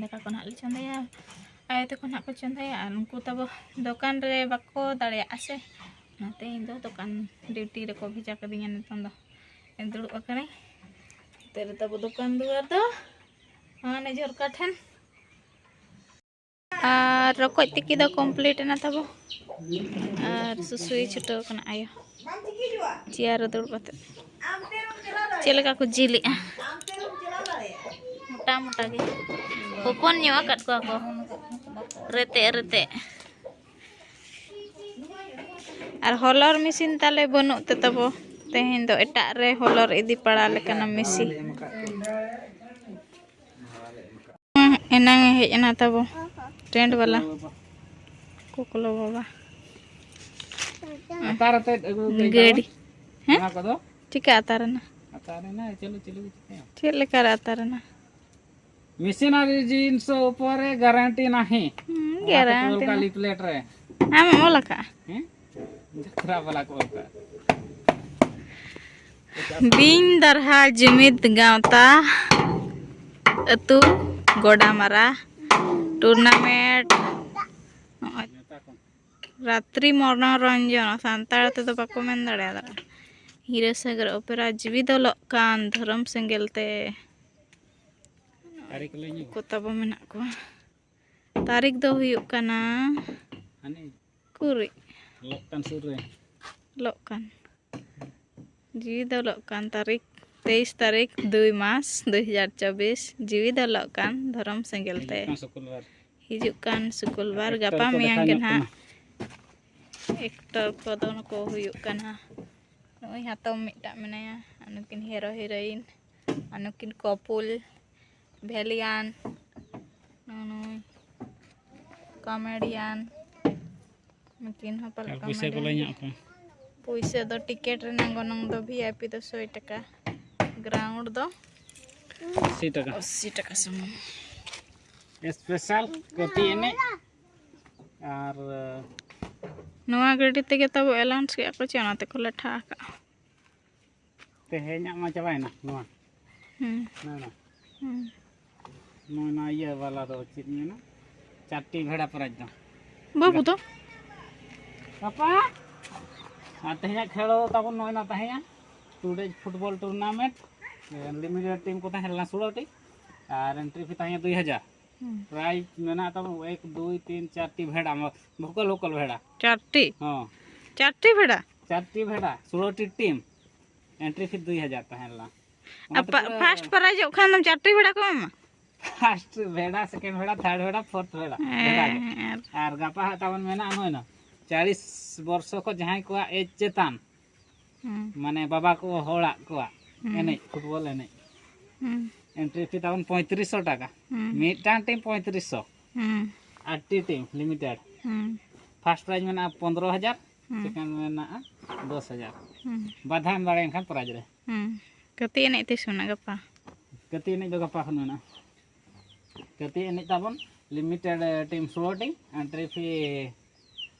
ᱫᱟᱠᱟ ᱠᱚ ᱱᱟᱦᱟᱜ ᱞᱮ ᱪᱚᱸᱫᱟᱭᱟ, ᱟᱭᱳ ᱛᱟᱠᱚ ᱱᱟᱦᱟᱜ ᱠᱚ ᱪᱚᱸᱫᱟᱭᱟ, ᱟᱨ ᱩᱱᱠᱩ ᱛᱟᱵᱚ ᱫᱚᱠᱟᱱ ᱨᱮ ᱵᱟᱠᱚ ᱫᱟᱲᱮᱭᱟᱜᱼᱟ ᱥᱮ, ᱚᱱᱟᱛᱮ ᱤᱧ ᱫᱚ ᱫᱚᱠᱟᱱ ᱰᱤᱭᱩᱴᱤ ᱨᱮᱠᱚ ᱵᱷᱮᱡᱟ ᱠᱟᱹᱫᱤᱧᱟ ᱱᱤᱛᱚᱝ ᱫᱚ᱾ ᱫᱩᱲᱩᱵ ᱟᱠᱟᱱᱟᱹᱧ᱾ ᱱᱚᱛᱮ ᱨᱮ ᱛᱟᱵᱚ ᱫᱚᱠᱟᱱ ᱫᱩᱣᱟᱹᱨ ᱫᱚ ᱦᱟᱱᱮ ᱡᱷᱚᱨᱠᱟ ᱴᱷᱮᱱ᱾ ᱟᱨ ᱨᱚᱠᱚᱡ ᱛᱤᱠᱤ ᱫᱚ ᱠᱚᱢᱯᱞᱤᱴ ᱮᱱᱟ ᱛᱟᱵᱚ᱾ ᱟᱨ ᱥᱩᱥᱩᱭ ᱪᱷᱩᱴᱟᱹᱣ ᱠᱟᱱᱟ ᱟᱭᱳ᱾ ᱪᱮᱭᱟᱨ ᱨᱮ ᱫᱩᱲᱩᱵ ᱠᱟᱛᱮ᱾ ᱪᱮᱫ ᱞᱮᱠᱟ ᱠᱚ ᱡᱤᱞᱮᱜᱼᱟ? ᱢᱚᱴᱟ ᱢᱚᱴᱟ ᱜᱮ᱾ ᱦᱚᱯᱚᱱ ᱧᱚᱜ ᱟᱠᱟᱫ ᱠᱚᱣᱟ ᱠᱚ᱾ ᱨᱮᱛᱮᱜ ᱨᱮᱛᱮᱜ᱾ ᱟᱨ ᱦᱚᱞᱚᱨ ᱢᱮᱥᱤᱱ ᱛᱟᱞᱮ ᱵᱟᱹᱱᱩᱜ ᱛᱮ ᱛᱟᱵᱚ᱾ ᱛᱮᱦᱮᱧ ᱫᱚ ᱮᱴᱟᱜ ᱨᱮ ᱦᱚᱞᱚᱨ ᱤᱫᱤ ᱯᱟᱲᱟᱣ ᱞᱮᱠᱟᱱᱟ ᱢᱮᱥᱤᱱ᱾ ᱮᱱᱟᱝ ᱮ ᱦᱮᱡ ᱮᱱᱟ ᱛᱟᱵᱚ ᱴᱮᱱᱴ ᱵᱟᱞᱟ᱾ ᱠᱚᱠᱞᱚ ᱵᱟᱵᱟ᱾ ᱟᱛᱟᱨ ᱟᱛᱮᱫ ᱟᱹᱜᱩ ᱠᱟᱜ ᱜᱟᱹᱰᱤ᱾ ᱦᱮᱸ? ᱱᱚᱣᱟ ᱠᱚᱫᱚ? ᱪᱤᱠᱟ ᱟᱛᱟᱨ ᱮᱱᱟ? ᱟᱛᱟᱨ ᱮᱱᱟ, ᱪᱟᱹᱞᱩ, ᱪᱟᱹᱞᱩ ᱜᱮ ᱪᱤᱠᱟᱹᱭᱟ? ᱪᱮᱫ ᱞᱮᱠᱟ ᱨᱮ ᱟᱛᱟᱨ ᱮᱱᱟ? ᱢᱮᱥᱤᱱᱟᱨᱤ ᱡᱤᱱᱤᱥ ᱩᱯᱚᱨᱮ ᱜᱟᱨᱟᱱᱴᱤ ᱱᱟᱦᱤ᱾ ᱦᱩᱸ, ᱚᱱᱟ ᱛᱮᱠᱚ ᱜᱟᱨᱟᱱᱴᱤ ᱚᱞ ᱠᱟᱜ ᱱᱟ᱾ ᱞᱤᱯᱞᱮᱴ ᱨᱮ᱾ ᱟᱢ ᱚᱞ ᱟᱠᱟᱜᱼᱟ? ᱦᱮᱸ? ᱡᱟᱛᱨᱟ ᱵᱟᱞᱟ ᱠᱚ ᱚᱞ ᱠᱟᱜᱼᱟ᱾ ᱵᱤᱧ ᱫᱟᱨᱦᱟ ᱡᱩᱢᱤᱫ ᱜᱟᱶᱛᱟ ᱟᱹᱛᱩ ᱜᱚᱰᱟᱢᱟᱨᱟ ᱴᱩᱨᱱᱟᱢᱮᱱᱴ᱾ ᱱᱚᱜᱼᱚᱭ᱾ ᱨᱟᱛᱨᱤ ᱢᱚᱱᱳᱨᱚᱧᱡᱚᱱ, ᱥᱟᱱᱛᱟᱲ ᱛᱮᱫᱚ ᱵᱟᱠᱚ ᱢᱮᱱ ᱫᱟᱲᱮᱭᱟᱫᱟ᱾ ᱦᱤᱨᱟᱹᱥᱟᱜᱚᱨ ᱚᱯᱮᱨᱟ, ᱡᱤᱣᱤ ᱫᱚ ᱚᱞᱚᱜ ᱠᱟᱱ ᱫᱷᱚᱨᱚᱢ ᱥᱮᱸᱜᱮᱞ ᱛᱮ᱾ ᱛᱟᱹᱨᱤᱠᱷ ᱞᱟᱹᱭ ᱧᱚᱜ᱾ ᱠᱚ ᱛᱟᱵᱚ ᱢᱮᱱᱟᱜ ᱠᱚᱣᱟ᱾ ᱛᱟᱹᱨᱤᱠᱷ ᱫᱚ ᱦᱩᱭᱩᱜ ᱠᱟᱱᱟ ᱦᱟᱱᱮ ᱠᱩᱨᱤᱡ᱾ ᱚᱞᱚᱜ ᱠᱟᱱ ᱥᱩᱨ ᱨᱮ᱾ ᱚᱞᱚᱜ ᱠᱟᱱ᱾ ᱡᱤᱣᱤ ᱫᱚ ᱚᱞᱚᱜ ᱠᱟᱱ ᱛᱟᱹᱨᱤᱠᱷ, ᱛᱮᱭᱤᱥ ᱛᱟᱹᱨᱤᱠᱷ ᱫᱩᱭ ᱢᱟᱥ ᱫᱩᱭ ᱦᱟᱡᱟᱨ ᱪᱚᱵᱵᱤᱥ, ᱡᱤᱣᱤ ᱫᱚ ᱚᱞᱚᱜ ᱠᱟᱱ ᱫᱷᱚᱨᱚᱢ ᱥᱮᱸᱜᱮᱞ ᱛᱮ᱾ ᱦᱤᱡᱩᱜ ᱠᱟᱱ ᱥᱩᱠᱩᱞᱵᱟᱨ᱾ ᱦᱤᱡᱩᱜ ᱠᱟᱱ ᱥᱩᱠᱩᱞᱵᱟᱨ, ᱮᱠᱴᱚᱨ ᱜᱟᱯᱟ ᱠᱚ ᱢᱮᱭᱟᱝ ᱫᱮᱠᱷᱟ ᱜᱮ ᱧᱚᱜ ᱱᱟᱦᱟᱜ ᱠᱟᱱᱟ᱾ ᱮᱠᱴᱚᱨ ᱠᱚᱫᱚ ᱱᱩᱠᱩ ᱦᱩᱭᱩᱜ ᱠᱟᱱᱟ, ᱱᱩᱭ ᱦᱟᱛᱚᱢ ᱢᱤᱫᱴᱟᱝ ᱢᱮᱱᱟᱭᱟ, ᱟᱨ ᱱᱩᱠᱤᱱ ᱦᱤᱨᱳ ᱦᱤᱨᱳᱭᱤᱱ, ᱟᱨ ᱱᱩᱠᱤᱱ ᱠᱚᱯᱩᱞ, ᱵᱷᱮᱞᱤᱭᱟᱱ, ᱱᱩᱭ ᱠᱚᱢᱮᱰᱤᱭᱟᱱ᱾ ᱱᱩᱠᱤᱱ ᱦᱚᱸ ᱯᱟᱞᱮ ᱟᱨ ᱯᱩᱭᱥᱟᱹ ᱠᱚ ᱠᱚᱢᱮᱰᱤ᱾ ᱞᱟᱹᱭ ᱧᱚᱜ ᱠᱚ᱾ ᱯᱩᱭᱥᱟᱹ ᱫᱚ ᱴᱤᱠᱤᱴ ᱨᱮᱱᱟᱜ ᱜᱚᱱᱚᱝ ᱫᱚ ᱵᱷᱤ ᱟᱭ ᱯᱤ ᱫᱚ ᱥᱚᱭ ᱴᱟᱠᱟ, ᱜᱨᱟᱣᱩᱱᱰ ᱫᱚ ᱟᱥᱤ ᱴᱟᱠᱟ᱾ ᱟᱥᱤ ᱴᱟᱠᱟ ᱥᱩᱢᱩᱝ᱾ ᱥᱯᱮᱥᱟᱞ ᱠᱟᱹᱴᱤᱡ ᱮᱱᱮᱡ ᱟᱨ ᱱᱚᱣᱟ ᱜᱟᱹᱰᱤ ᱛᱮᱜᱮ ᱛᱟᱵᱚ ᱮᱞᱟᱣᱩᱱᱥ ᱠᱮᱫᱼᱟ ᱠᱚ ᱪᱮ, ᱚᱱᱟ ᱛᱮᱠᱚ ᱞᱮᱴᱷᱟ ᱟᱠᱟᱫᱼᱟ᱾ ᱛᱮᱦᱮᱧᱟᱜ ᱢᱟ ᱪᱟᱵᱟᱭᱮᱱᱟ ᱱᱚᱣᱟ᱾ ᱦᱩᱸ᱾ ᱢᱮᱱᱟ᱾ ᱦᱩᱸ᱾ ᱱᱚᱣᱟ ᱤᱭᱟᱹ ᱵᱟᱞᱟ ᱫᱚ ᱪᱮᱫ ᱢᱮᱱᱟ, ᱪᱟᱨᱴᱤ ᱵᱷᱮᱲᱟ ᱯᱨᱟᱭᱤᱡᱽ ᱫᱚ᱾ ᱵᱟᱹᱵᱩ ᱫᱚ? ᱜᱟᱯᱟ ᱟᱨ ᱛᱮᱦᱮᱧᱟᱜ ᱠᱷᱮᱞ ᱫᱚ ᱛᱟᱵᱚᱱ ᱱᱚᱜᱼᱚᱭ ᱱᱟ ᱛᱟᱦᱮᱸᱭᱟ, two days football tournament, limited team ᱠᱚ ᱛᱟᱦᱮᱸ ᱞᱮᱱᱟ ᱥᱳᱞᱳ ᱴᱤ, ᱟᱨ entry fee ᱛᱟᱦᱮᱸᱭᱟ ᱫᱩᱭ ᱦᱟᱡᱟᱨ᱾ ᱦᱩᱸ᱾ ᱯᱨᱟᱭᱤᱡᱽ ᱢᱮᱱᱟᱜ ᱛᱟᱵᱚᱱ ᱮᱠ, ᱫᱩᱭ, ᱛᱤᱱ, ᱪᱟᱨᱴᱤ ᱵᱷᱮᱲᱟ, ᱵᱷᱚᱠᱚᱞ ᱵᱷᱚᱠᱚᱞ ᱵᱷᱮᱲᱟ᱾ ᱪᱟᱨᱴᱤ? ᱦᱚᱸ᱾ ᱪᱟᱨᱴᱤ ᱵᱷᱮᱲᱟ? ᱪᱟᱨᱴᱤ ᱵᱷᱮᱲᱟ, ᱥᱳᱞᱳ ᱴᱤ ᱴᱤᱢ, entry fee ᱫᱩᱭ ᱦᱟᱡᱟᱨ ᱛᱟᱦᱮᱸ ᱞᱮᱱᱟ᱾ ᱟᱨ ᱚᱱᱟᱛᱮ ᱯᱟ-, ᱯᱩᱨᱟᱹ first prize ᱚᱜ ᱠᱷᱟᱱ ᱫᱚ ᱪᱟᱨᱴᱤ ᱵᱷᱮᱲᱟ ᱠᱚ ᱮᱢᱟ? First ᱵᱷᱮᱲᱟ, second ᱵᱷᱮᱲᱟ, third ᱵᱷᱮᱲᱟ, fourth ᱵᱷᱮᱲᱟ, ᱵᱷᱮᱲᱟ ᱜᱮ᱾ ᱦᱮᱸ, ᱟᱨ ᱟᱨ ᱜᱟᱯᱟ ᱦᱟᱸᱜ ᱛᱟᱵᱚᱱ ᱢᱮᱱᱟᱜᱼᱟ ᱱᱚᱜᱼᱚᱭ ᱱᱟ ᱪᱟᱞᱤᱥ ᱵᱚᱨᱥᱚ ᱠᱷᱚᱱ ᱡᱟᱦᱟᱸᱭ ᱠᱚᱣᱟᱜ age ᱪᱮᱛᱟᱱ, ᱦᱩᱸ᱾ ᱢᱟᱱᱮ ᱵᱟᱵᱟ ᱠᱚ ᱦᱚᱲᱟᱜ ᱠᱚᱣᱟᱜ ᱦᱩᱸ᱾ ᱮᱱᱮᱡ, football ᱮᱱᱮᱡ᱾ ᱦᱩᱸ᱾ Entry fee ᱛᱟᱵᱚᱱ ᱯᱚᱸᱭᱛᱨᱤᱥ ᱥᱚ ᱴᱟᱠᱟ᱾ ᱦᱩᱸ᱾ ᱢᱤᱫᱴᱟᱝ ᱴᱤᱢ ᱯᱚᱸᱭᱛᱨᱤᱥ ᱥᱚ᱾ ᱦᱩᱸ᱾ ᱟᱴᱴᱤ ᱴᱤᱢ limited᱾ ᱦᱩᱸ᱾ First prize ᱢᱮᱱᱟᱜᱼᱟ ᱯᱚᱱᱫᱽᱨᱚ ᱦᱟᱡᱟᱨ, ᱦᱩᱸ᱾ Second ᱢᱮᱱᱟᱜᱼᱟ ᱫᱚᱥ ᱦᱟᱡᱟᱨ᱾ ᱦᱩᱸ᱾ ᱵᱟᱫᱷᱟ ᱮᱢ ᱫᱟᱲᱮᱭᱮᱱ ᱠᱷᱟᱱ prize ᱨᱮ᱾ ᱦᱩᱸ᱾ ᱜᱟᱛᱮ ᱮᱱᱮᱡ ᱛᱤᱥ ᱢᱮᱱᱟᱜᱼᱟ? ᱜᱟᱯᱟ? ᱜᱟᱛᱮ ᱮᱱᱮᱡ ᱫᱚ ᱜᱟᱯᱟ ᱠᱷᱚᱱ ᱢᱮᱱᱟᱜᱼᱟ᱾ ᱜᱟᱛᱮ ᱮᱱᱮᱡ ᱛᱟᱵᱚᱱ limited, ᱮ, ᱴᱤᱢ ᱥᱳᱞᱳ ᱴᱤ, entry fee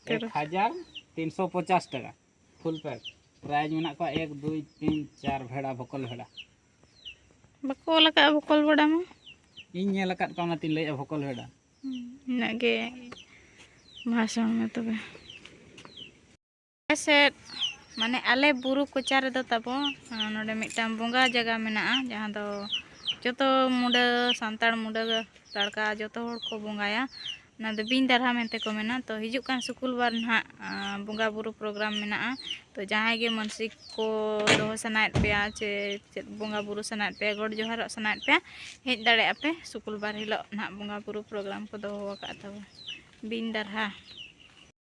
ᱛᱮᱨᱚ᱾ ᱮᱠ ᱦᱟᱡᱟᱨ ᱛᱤᱱᱥᱚ ᱯᱚᱪᱟᱥ ᱴᱟᱠᱟ᱾ Full pack᱾ Prize ᱢᱮᱱᱟᱜ ᱠᱚᱣᱟ ᱮᱠ, ᱫᱩᱭ, ᱛᱤᱱ, ᱪᱟᱨ ᱵᱷᱮᱲᱟ, ᱵᱷᱚᱠᱚᱞ ᱵᱷᱮᱲᱟ᱾ ᱵᱟᱠᱚ ᱚᱞ ᱟᱠᱟᱫᱼᱟ ᱵᱷᱚᱠᱚᱞ ᱵᱷᱮᱲᱟ ᱢᱟ᱾ ᱤᱧ ᱧᱮᱞ ᱟᱠᱟᱫ ᱠᱚᱣᱟ, ᱚᱱᱟᱛᱤᱧ ᱞᱟᱹᱭᱮᱫᱼᱟ ᱵᱷᱚᱠᱚᱞ ᱵᱷᱮᱲᱟ᱾ ᱦᱩᱸ, ᱤᱱᱟᱹᱜ ᱜᱮ ᱵᱷᱟᱥᱚᱱ ᱢᱮ ᱛᱚᱵᱮ᱾ ᱟᱞᱮ ᱥᱮᱫ, ᱢᱟᱱᱮ ᱟᱞᱮ ᱵᱩᱨᱩ ᱠᱚᱪᱟ ᱨᱮᱫᱚ ᱛᱟᱵᱚ, ᱟᱸ, ᱱᱚᱰᱮ ᱢᱤᱫᱴᱟᱝ ᱵᱚᱸᱜᱟ ᱡᱟᱭᱜᱟ ᱢᱮᱱᱟᱜᱼᱟ, ᱡᱟᱦᱟᱸ ᱫᱚ ᱡᱚᱛᱚ ᱢᱩᱰᱟᱹ, ᱥᱟᱱᱛᱟᱲ ᱢᱩᱰᱟᱹ, ᱞᱟᱲᱠᱟ ᱡᱚᱛᱚ ᱦᱚᱲ ᱠᱚ ᱵᱚᱸᱜᱟᱭᱟ᱾ ᱚᱱᱟ ᱫᱚ ᱵᱤᱧ ᱫᱟᱨᱦᱟ ᱢᱮᱱᱛᱮ ᱠᱚ ᱢᱮᱱᱟ᱾ ᱛᱚ, ᱦᱤᱡᱩᱜ ᱠᱟᱱ ᱥᱩᱠᱩᱞ ᱵᱟᱨ ᱱᱟᱦᱟᱜ, ᱟᱸ, ᱵᱚᱸᱜᱟ ᱵᱩᱨᱩ program ᱢᱮᱱᱟᱜᱼᱟ᱾ ᱛᱚ, ᱡᱟᱦᱟᱸᱭ ᱜᱮ ᱢᱟᱱᱥᱤᱠ ᱠᱚ ᱫᱚᱦᱚ ᱥᱟᱱᱟᱭᱮᱫ ᱯᱮᱭᱟ, ᱪᱮ ᱪᱮᱫ ᱵᱚᱸᱜᱟ ᱵᱩᱨᱩ ᱥᱟᱱᱟᱭᱮᱫ ᱯᱮᱭᱟ, ᱜᱚᱰ ᱡᱚᱦᱟᱨᱚᱜ ᱥᱟᱱᱟᱭᱮᱫ ᱯᱮᱭᱟ, ᱦᱮᱡ ᱫᱟᱲᱮᱭᱟᱜᱼᱟ ᱯᱮ᱾ ᱥᱩᱠᱩᱞ ᱵᱟᱨ ᱦᱤᱞᱳᱜ ᱱᱟᱦᱟᱜ ᱵᱚᱸᱜᱟ ᱵᱩᱨᱩ program ᱠᱚ ᱫᱚᱦᱚ ᱟᱠᱟᱫ ᱛᱟᱵᱚᱱᱟ᱾ ᱵᱤᱧ ᱫᱟᱨᱦᱟ᱾